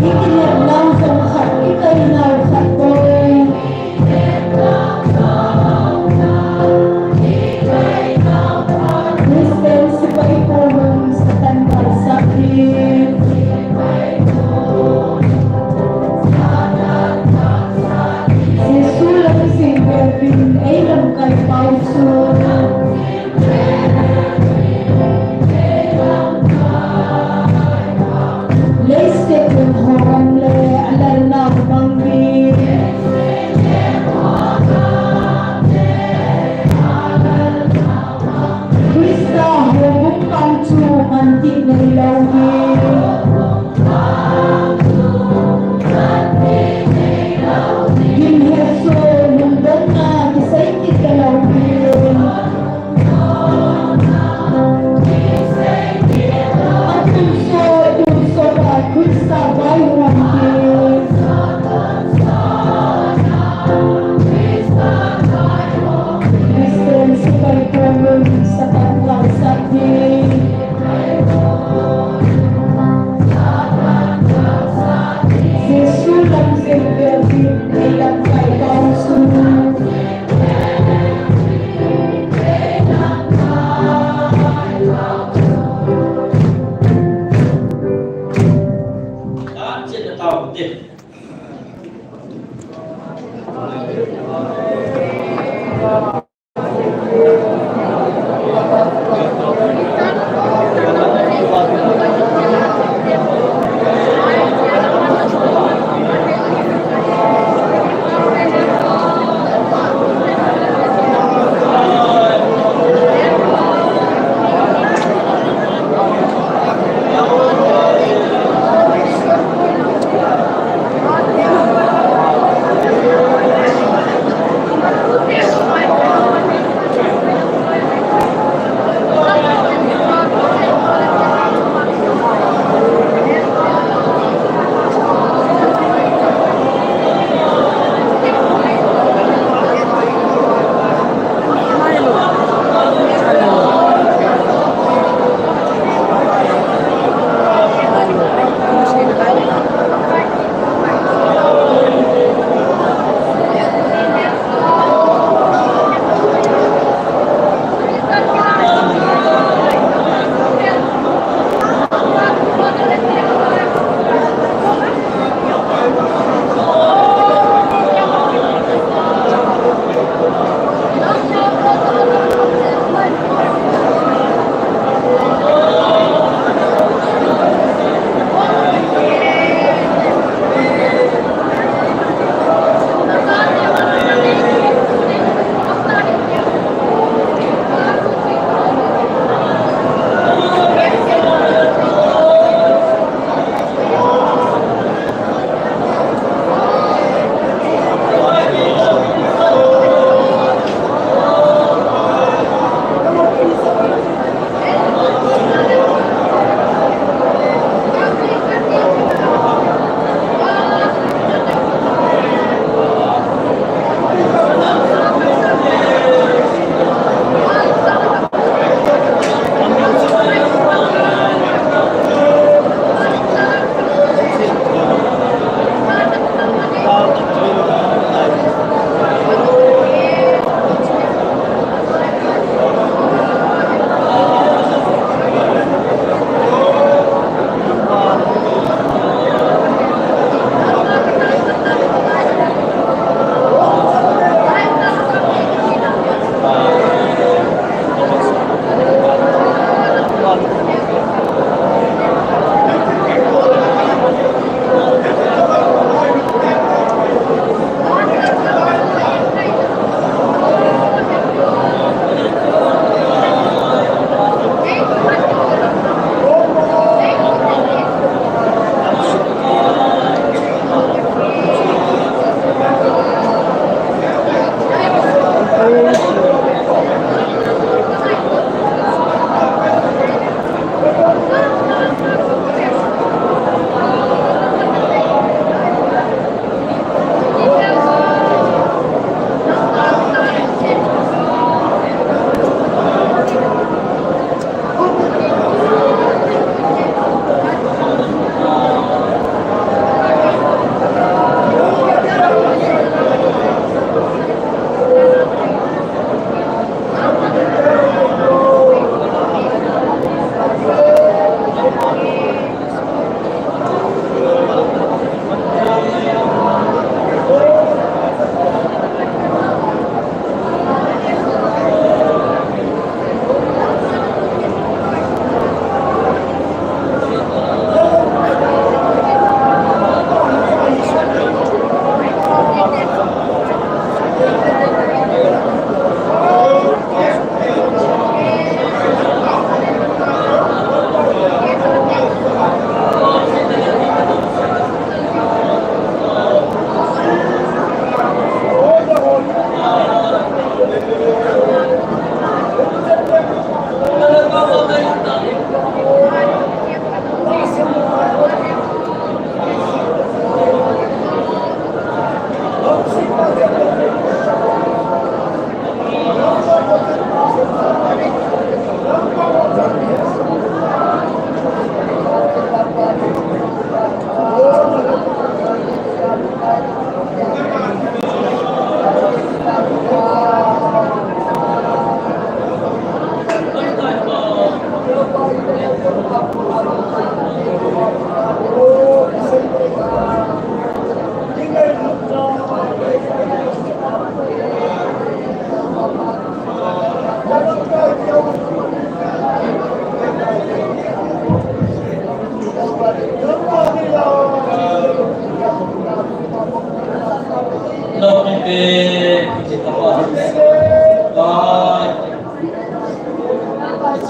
Ikilep nau jong khat, ikai nau khat poi. Christian Sepai Konun Satan galsat in. Jesu lam jing vevin ilamkai pau chu. Leiset leng ho gam le alalnau bang in. Krista houbung bang chu manti neilou hi. Gimheso lungdonna kisei kit talou hi. Atunso, tunso a Krista vaihom hi. Christian Sepai Konun Satan galsat in. Jesu lam jing vevin ilamkai pau chu.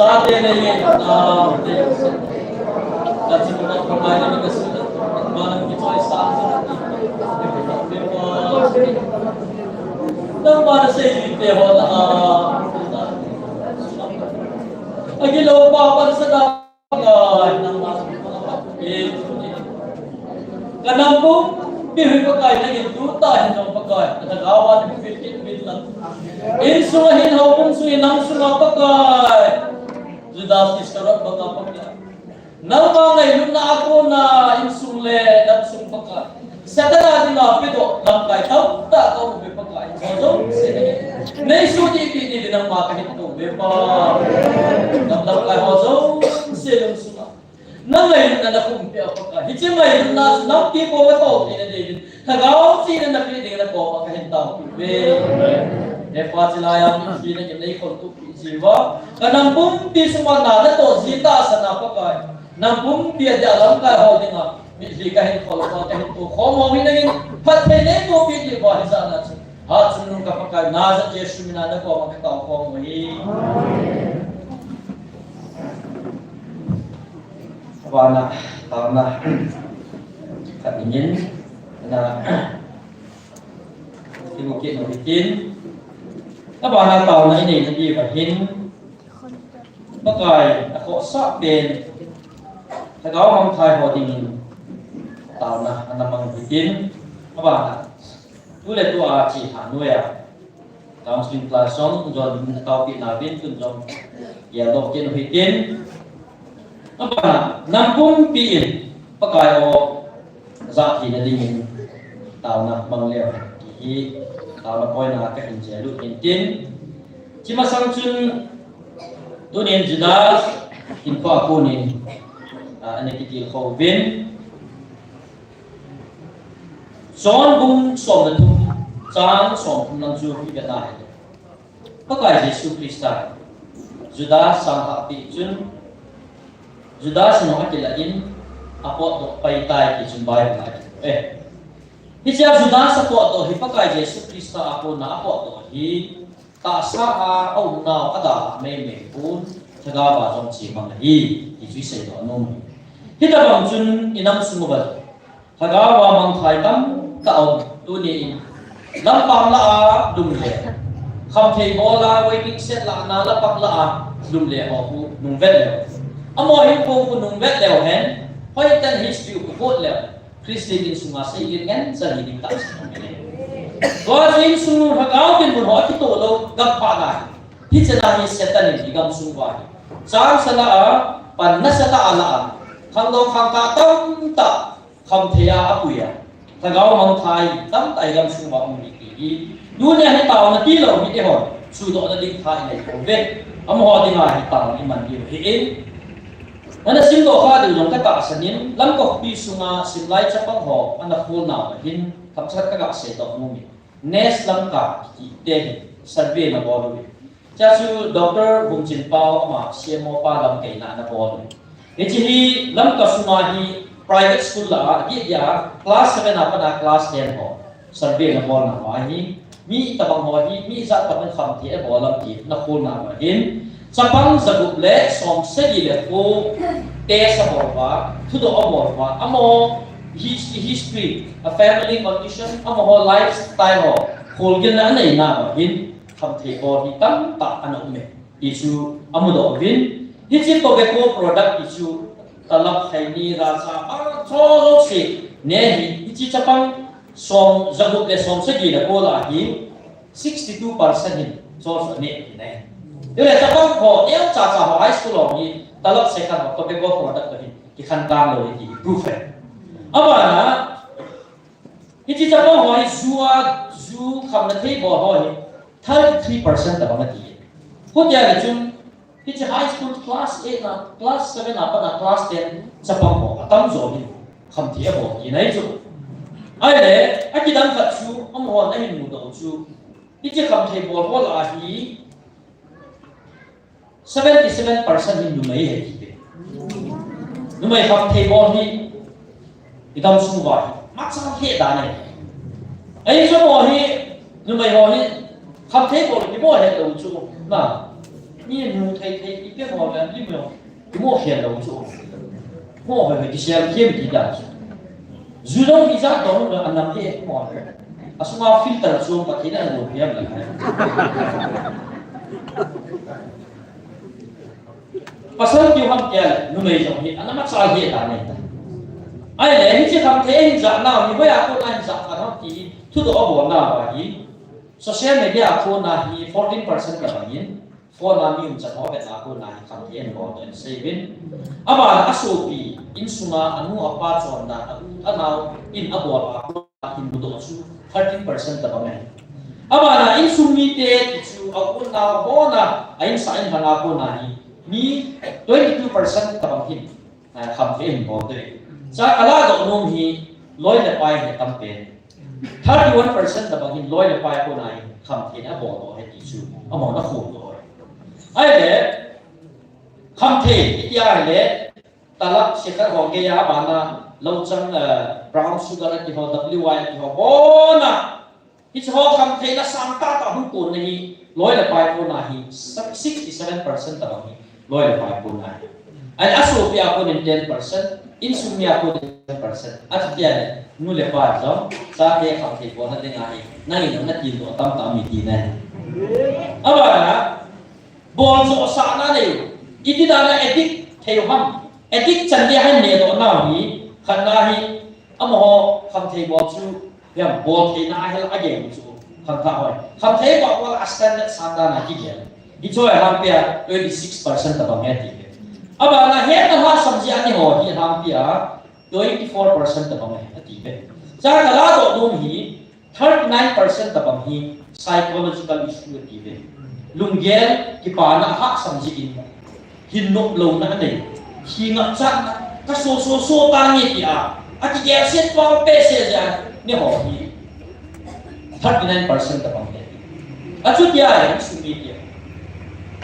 Sa te le ye na te. Ka chi ko ko mai ni ka su. Ba na ki choi sa sa. Nang ba na sei ni te ho na. Agi lo pa pa sa na. Ka nampumpi hi Pakai, nangin tuta hin jong Pakai, ka thagau a na pipit pit lang. Insung a hin, houbung sung a hin, nang sunga Pakai. Judas Iscariot banga Pakai. Nangma ngailutna a kona insung le namsung Pakai. Satan a dinga pedoh lamkai tamtah ka um uve Pakai. Ho jouse nei sohdihtah ding nangma kahin tou uve Pa. Lamkai ho jouse lungsunga. Na ngailutna na khum peh a Pakai. Hiche ngailutna chu nampi koma toh theina diuvin, Lhagao Theng na peh ding na koma kahin taopeh uve. He Pa, chulai a mipi nangin nei khol tup peh jiuva, ka nampumpi sunga na natoh ji tahsan a Pakai. Nampumpi a dia lamkai ho dinga mitlhi kahin khol uva, kahin tou khom u hi nangin phatthei nei boh peh diuva hijeh a chu Hatchungnung ka Pakai, Nazareth Jesu mina na koma ka tao khom u ahi. Abana, taona khat dingin, na, imu kit u hitin. Abana taona inei na diuva hin, Pakai, akhohsah pen, Lhagao mangthai ho dingin, taona ana mang u hitin. Abana, tu le tu a chihna noiya counseling class jong jon taopeh nauvin tun jong geldoh kit u hitin. Abana, nampumpi in Pakai o, jahtheina dingin taona mang leu hen ti hi taona poina kahin jel u hintin. Chi masang chun tunin Judas hinkhoa konin, ah, ana kitilkhou uvin. John bung som le thum, chang som thum lang chu ivet na hile, Pakai Jesu Christa Judas sanglhah pi chun, Judas in jong akilah in, apotdoh pai tai ti chun Bible a akimu e. Hichea Judas apotdoh hi Pakai Jesu Christa a kona apotdoh hi, tahsa a aumnau adalhah meimei pon, Lhagao a jong chemang ahi, ti chu iseidoh nom u. Hitobang chun inam sung uva Lhagao a mangthai tamtah um, tuni in lampang lah a lum le, khamthei bol a waiting shed lah a lampang lah a lum le ho khu nungvet leu. Amaho hinkho khu nungvet leu hen, hoitah in history khu got leu. Christian insunga seigin ngen chan hi ding tahsan ahi. Tua chu insung Lhagao dinmun ho akitoh lou gam phat ahi. Hiche na hi Satan in igamsung uva hi chang sa lah a, pan nasa tah a lah a, khangdong khangkah tamtah khamthei a apui a, Lhagao mangthai tamtah igamsung uva um hi ti hi. Tunia hi taona tilou hi eihon sudohna ding tha inei pouve. Amaho dinga hi taona iman diu ahi. Ana simdoh kha diu jong katahsan in, Lamka khopi sunga simlai chapang ho ana kholnau ahin, themcha khat kaga seidoh nom e. Nest Lamka kiti te hin survey ana bol uve. Chua chu Doctor Vumchinpao ama C M O pa lamkaina ana bol uve. Hiche hi Lamka sunga hi private school lah a, dia dia class seven a pat a class ten ho survey ana bolnau ahi. Mi itobang ho hi, mi ijat tobang in khamthei abol ham ti ana kholnau ahin, chapang jagup le somsagi le ko test abol uva, thudoh abol uva, amaho his-, history, a family condition, amaho lifestyle ho kholgilna aneinau ahin, khamthei bol hi tamtah ana um e ti chu amudoh uvin. Hiche tobacco product ti chu talap, khaini, racha, athou jouse ne hi, hiche chapang som jagup le somsagi le ko lah a hi sixty two percent hin chol chu ane ti ahi. Chule chapang ho neocha cha ho high school ho hi talap, sekhan ho, tobacco product ho hin kikhen kang lou ahi ti proof ahi. Abana, hiche chapang ho hi ju a, ju khamna thei bol ho hi thirty three percent tobang ati. Hitia le chun, hiche high school class eight na, class seven a pat a class ten chapang ho atamjo hin khamthei abol kit ahi chu. Ahile, akidang khat chu, amahon ahin mudoh chu, hiche khamthei bol ho lah a hi seventy seven percent hi numei ahi ti. Numei khamthei bol hi igamsung uva hi imacha het dan ahi. Ahi chu amaho hi, numei ho hi khamthei bol hi amaho het lou chu na. Mi nu thei thei ipi mo le, ipi mo. Mo khen lo chu. Mo he he kisel khem ti da. Ju dong ijat dong le anam he mo. Asunga filter chu Pathen in alo khem le. Pasal kiham tia numei jong hi anam a chal hi ta ne. Ahile hiche khamthei hin jana ni hoiya kona hin ja ka ham ti thudoh abol na ba hi. Social media a kona hi fourteen percent ka bangin. Phone a mi umchan ho vet a kona hi khamthei ahin bol doh in sei uvin. Abana asopi, insunga anu apa chonna, a u anao in abol a kona hin mudoh chu thirteen percent tabang ahi. Abana insung mite ti chu a u anao hon a, a insa in lhang a kona hi mi twenty-two percent tabang hin. Ah, khamthei ahin bol doh e. Cha kala doh nom hi loi le pai hi tam pen. Thirty-one percent tabang hin loi le pai kona hi khamthei abol doh e ti chu. Amahon akhom doh e. Ahile, khamthei, iti ahile, talak sikar ho gei a bana, louchang, eh, brown sugar ati ho, W Y ati ho, bona. Hiche ho khamthei la sang tah tah hung kon na hi, loi le pai kona hi, sixty-seven percent tabang hi, loi le pai kona hi. Ahile asopi a konin ten percent, insung mi a konin ten percent. Achuti ahile, nu le pa jong, chate khamthei bolna dinga hi, nangin nati doh tamtah mi tina hi. Abana, bol joh sahna nei, iti dan a addict thei u ham, addict chan dia hin ne doh nau hi, khatna hi, amaho khamthei bol chu, hiam bol theina a hel a gei chu, khamthei hoi. Khamthei bol bol a standard sang dan a kigel. Hiche ho hi alhangpi a twenty-six percent tabang ahi ti. Abana hetna lhasam jia ni ho hi alhangpi a twenty-four percent tabang ahi ati ve. Cha kala doh nom hi, thirty-nine percent tabang hi psychological issue ati ve. Lunggel kipana hahsam jeh in hin nop louna anei. Hi ngapchatna ka so so so tange tia. Akigel set pa pe se ja ni ho hi. Thirty-nine percent tabang hi. Achuti a insung mi tia.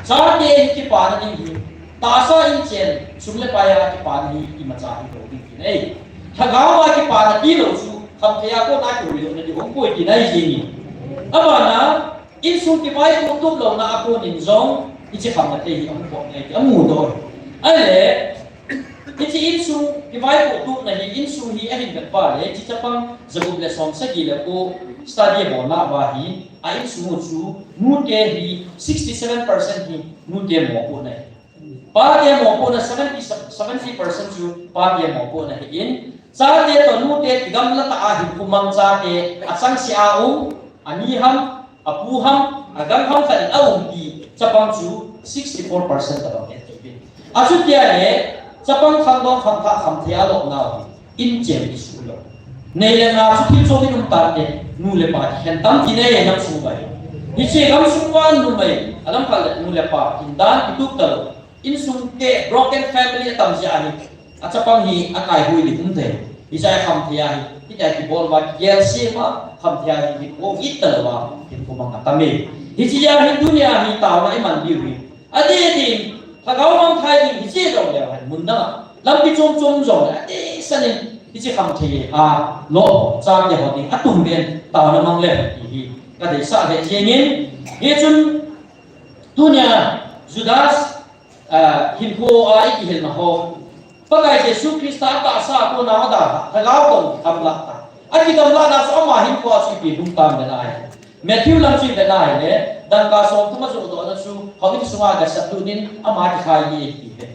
Chate hi kipana ding hi. Tahsa in chen sum le pai a kipana hi imacha hi lou ding ti nei. Lhagao a kipana tilou chu khamthei a kona kihoilouna ding hung poi ti nei jing in. Abana, insung kivaipoh tup louna a konin jong, hiche khamthei hi ahung pom nei ti amu doh. Ahile, hiche insung kivaipoh tupna hi, insung hi ahin vet pa le, hiche chapang jagup le som sagi le ko study abolna uva hi, a insung u chu, nute hi, sixty-seven percent hi, nute mopohna hi. Pate mopohna seventy, seventy percent chu pate mopohna ahin, chate toh nute kigamla tah a hinkho mang chate achangseh a um, ani ham, apu ham, agang ham khat in aumpi chapang chu sixty-four percent tabang ahi ati ve. Achuti ahile chapang khangdong khangthah khamthei a lopnau hi. Inchen kisuh lou. Nei le gou chu thil chom in um tante, nu le pa kikhen tam ti nei e gamsung uva hi. Hiche gamsung uva numei, alam khat le nu le pa, hindan kitup talou. Insung te, broken family atam jeh ahi. Achapang hi akaihui ding um thei. Hiche a khamthei ahi. Hitia kibol uva, kigel sem a, khamthei ahi, hi ong it talou a, hinkho mang atam e. Hiche a hi tunia hi taona iman diu hi. Adeh ding, lhagao mangthai ding, hiche jong leu hen, mun dang a. Lampi chom chom jong le, adeh sanin, hiche khamthei a, lo, chate ho ding, atum ben, taona mang le, ti hi, kadeisah le jeng in, hichun, tunia, Judas, ah, hinkho a ikihilna ho, Pakai Jesu Christa atahsa a kona ada, lhagao toh gamla ta. Akigamlana chu ama hinkho a chu ipi lhung tam le nai. Matthew lam chu ive nai le, dangka somthum ajohdohna chu, houin sunga gasat lut in ama kikhai e ti ve.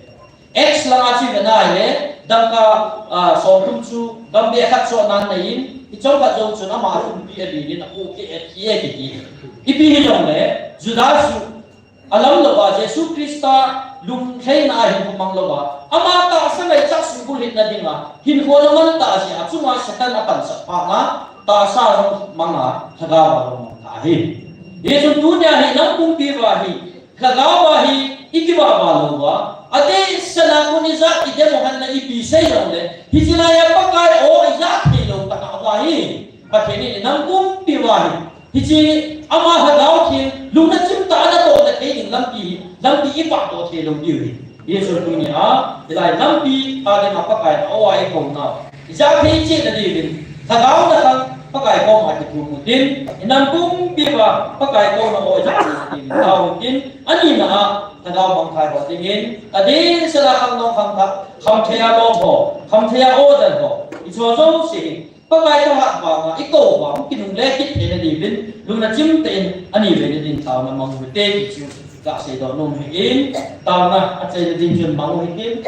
Acts lama chu ive nai le, dangka, ah, somthum chu, gambeh khat chu ananei in, hiche chomkhat jou chun ama athumpi alin in, apohkeh e, athi e kiti. Ipi hijongle, Judas chu, alam louva, Jesu Christa lunglhaina a hinkho mang louva, ama tahsa ngaicha sungkulhitna dinga, hinkho aman tah jeh a, chunga Satan apansah phatna, tahsa jong manga, lhagao a jong mang ahi. Hichun tunia hi, nang pumpi uva hi, lhagao a hi, ikivahva louva, adeh sena kon ijat idem u ham na ipi sei jongle, hiche laiya Pakai o ijat theilou tah uva hi, Pathen in nang pumpi uva hi, Hiche ama lhagao theng, lungna chimtah a natohna thei ding lampi hi, lampi ivahdoh thei lou diu hi. Hichun tunia, hilai lampi, adeh ma Pakai a o a ikou nau. Ijat thei cheh na diuvin, lhagao na khang, Pakai koma kithum u hitin, inam pumpi uva Pakai koma o jat u hitin, tao u hitin, anina a, lhagao mangthai ho dingin, adeh sela khangdong khangthah, khamthei a lom ho, khamthei a o dan ho, hicheho jouse hi, Pakai thahat vanga, ikou vang, kinungle kit theina diuvin, lungna chimtah in, ani vei na din taona mang u hite, ti chu, kasei doh nom ahin, taona, achaina ding chun mang u hitin,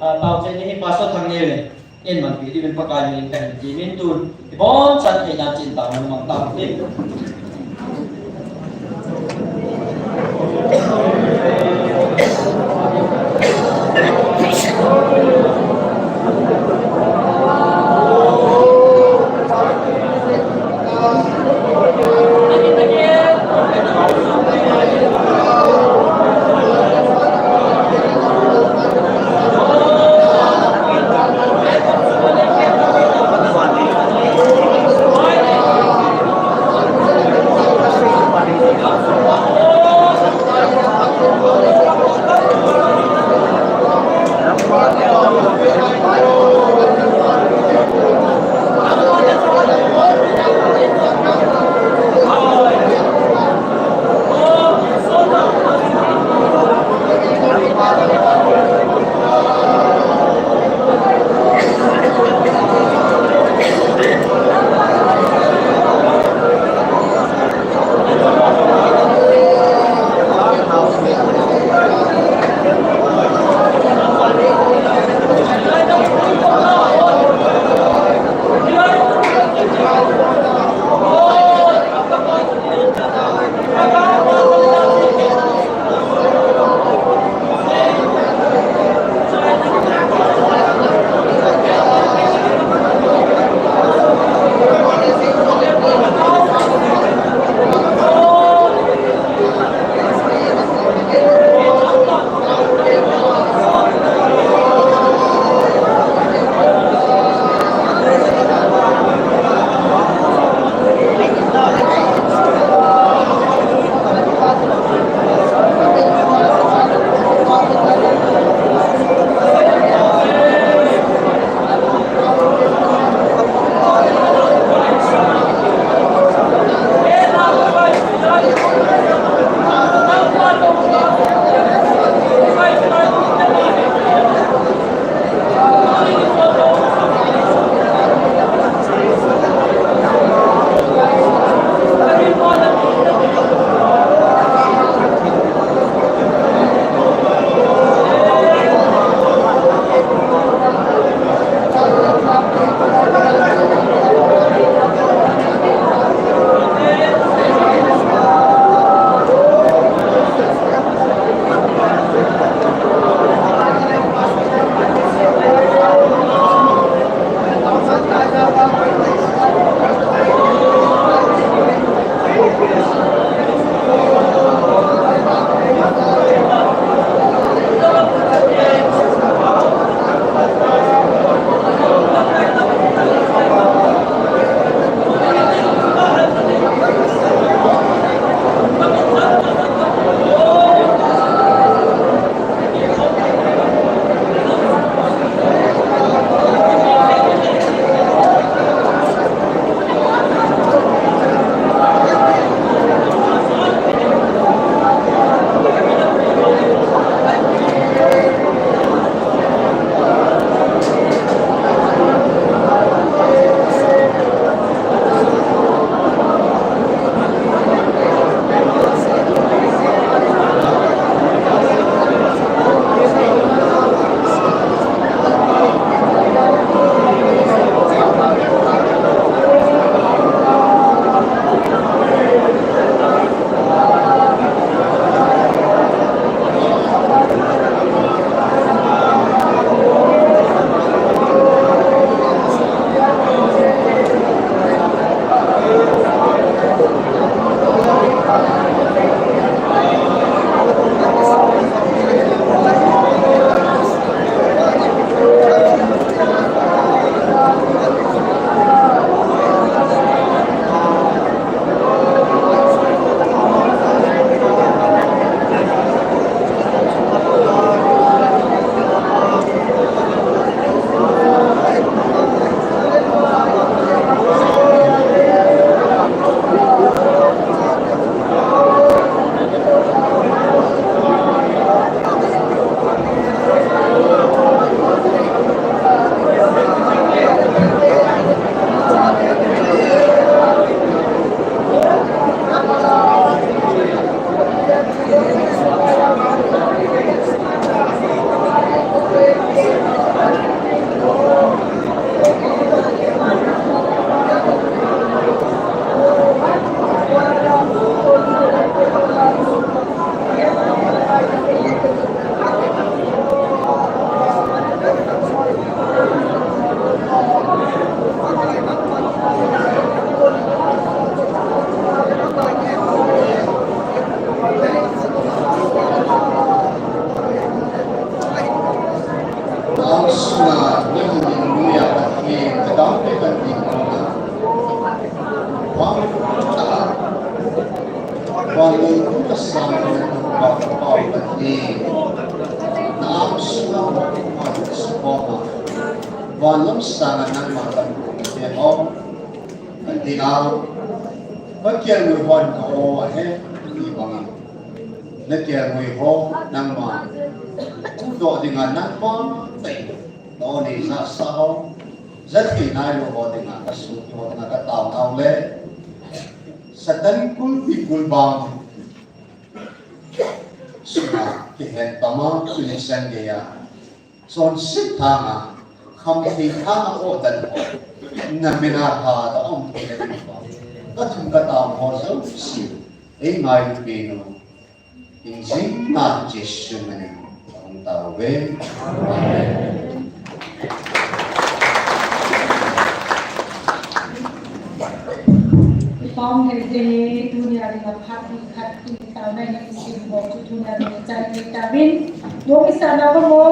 a, tao chaina hi Pastor Thangneo in, eimanpi diuvin Pakai min in kahin temin tun, ibon chan thei dan chin taona mang tau hite. Sang Topa Pathen, na angsunga hung sukhoma, van lam sanga nangma kan pumte ho, kan dinga, ka kelngoi hon ka o ahe, ti banga, na kelngoi ho nangma pudoh dinga nangma tei, na o nei jasa ho, ja thei nailou ho dinga ka suti ho dinga ka taonau le, Satan kulpi kulbang sunga kihen tama, tuni chan geiya chonset thanga, khamthei thanga o dan o, na mina tha da um thei na ding pa, ka thum ka tao ho jouse, ei ngailu pen u, hingjing na Jesu min in ka hung tao ve. Amen. Pom he je, tunia dinga phat khat Taona hi isim bol chu tunia ding chai thei tauvin. Dong isana bol mo.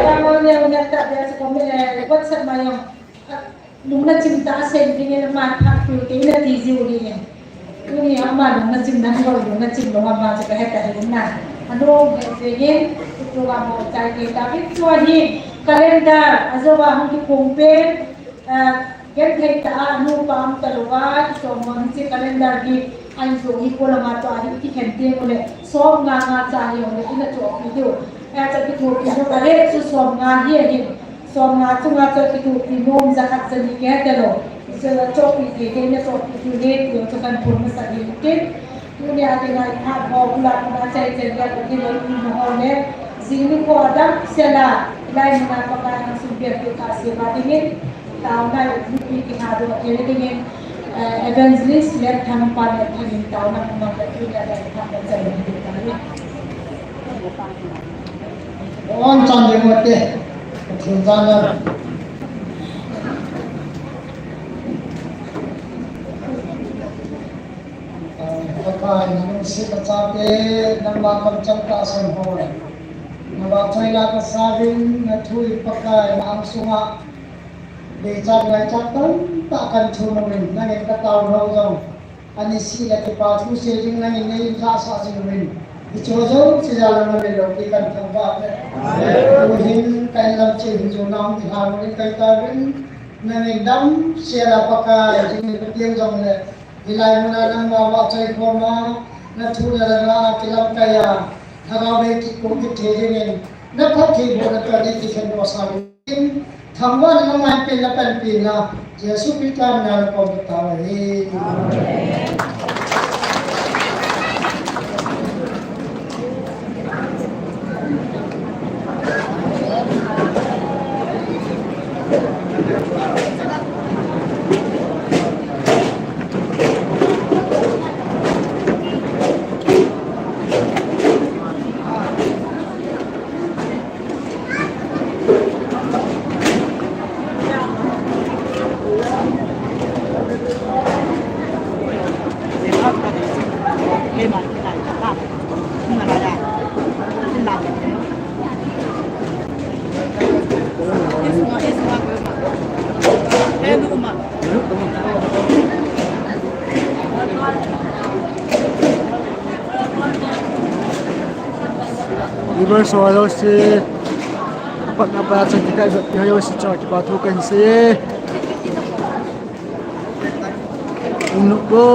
Taona nia nia ta dia chu kom, eh, WhatsApp ma jong. Lungna chim tah a sem dingin ama phat pil kei nati jiu hi. Tunia ama lungna chim nan bol, lungna chim lou ama chu kahe tahih in na. Anung he jengin, tu program bol chai thei tauvin. Tua hi calendar, ajouva hung kikong pen, eh, Genthei tah a, nupa um talouva, kichom mo hiche calendar hi, ahin jong hi polanga tua hi, kikhen teng uleh, som nga nga cha hi jongleh, ina chohpi diu. Acha kithopi nom, ahet chu som nga hi ahin. Som nga chunga chu kithopi nom, jakhat jani kihe talou. Hiche la chohpi thei, ina chohpi diu ahi, ti chu kahin phon masa ding tin. Tunia dinga iphat ho, pulak na chai chai dia, Pathen lolhinna ho le, jing nikho adang sela, hilai muna Pakai angsunpeh peh kahsea dingin, taona mipi kithadoh thei dingin, eh, Evangelist Letthang pa Letthang in taona mang le tunia le iphat le chai ding tahi. On chan ding mo te, Pathen jana. Pakai, nalungset nachate, nangma kamchang tahsan ho. Navahchoi la kasauvin, nathu in Pakai, na angsunga beichat ngaichat tamtah kahin thum uvin, nangin katao lou jong. Ani sih le kipa thu sei ding nangin nei lhahsah jing uvin. Hiche jouse jal a namin loupi kahin thangvah uve. Tuhin ka in lam cheh hin jona hung kilhan uvin kahi tauvin. Nangin damsel a Pakai, jing in Pathen jongle. Hilai muna nangma vahchoi khoma, nathu le nanga kilamkai a, lhagao bei kikung kit thei dingin, naphattheibohna toh nei kikhen doh sah uvin, thangvahna nangma in pen napanpi na, Jesu Christa mina kahin tao ahi. Amen. Viewers ho jouse, patna pa chan kikai vet ho jouse chu kipa thu kahin sei e. Umnu ko.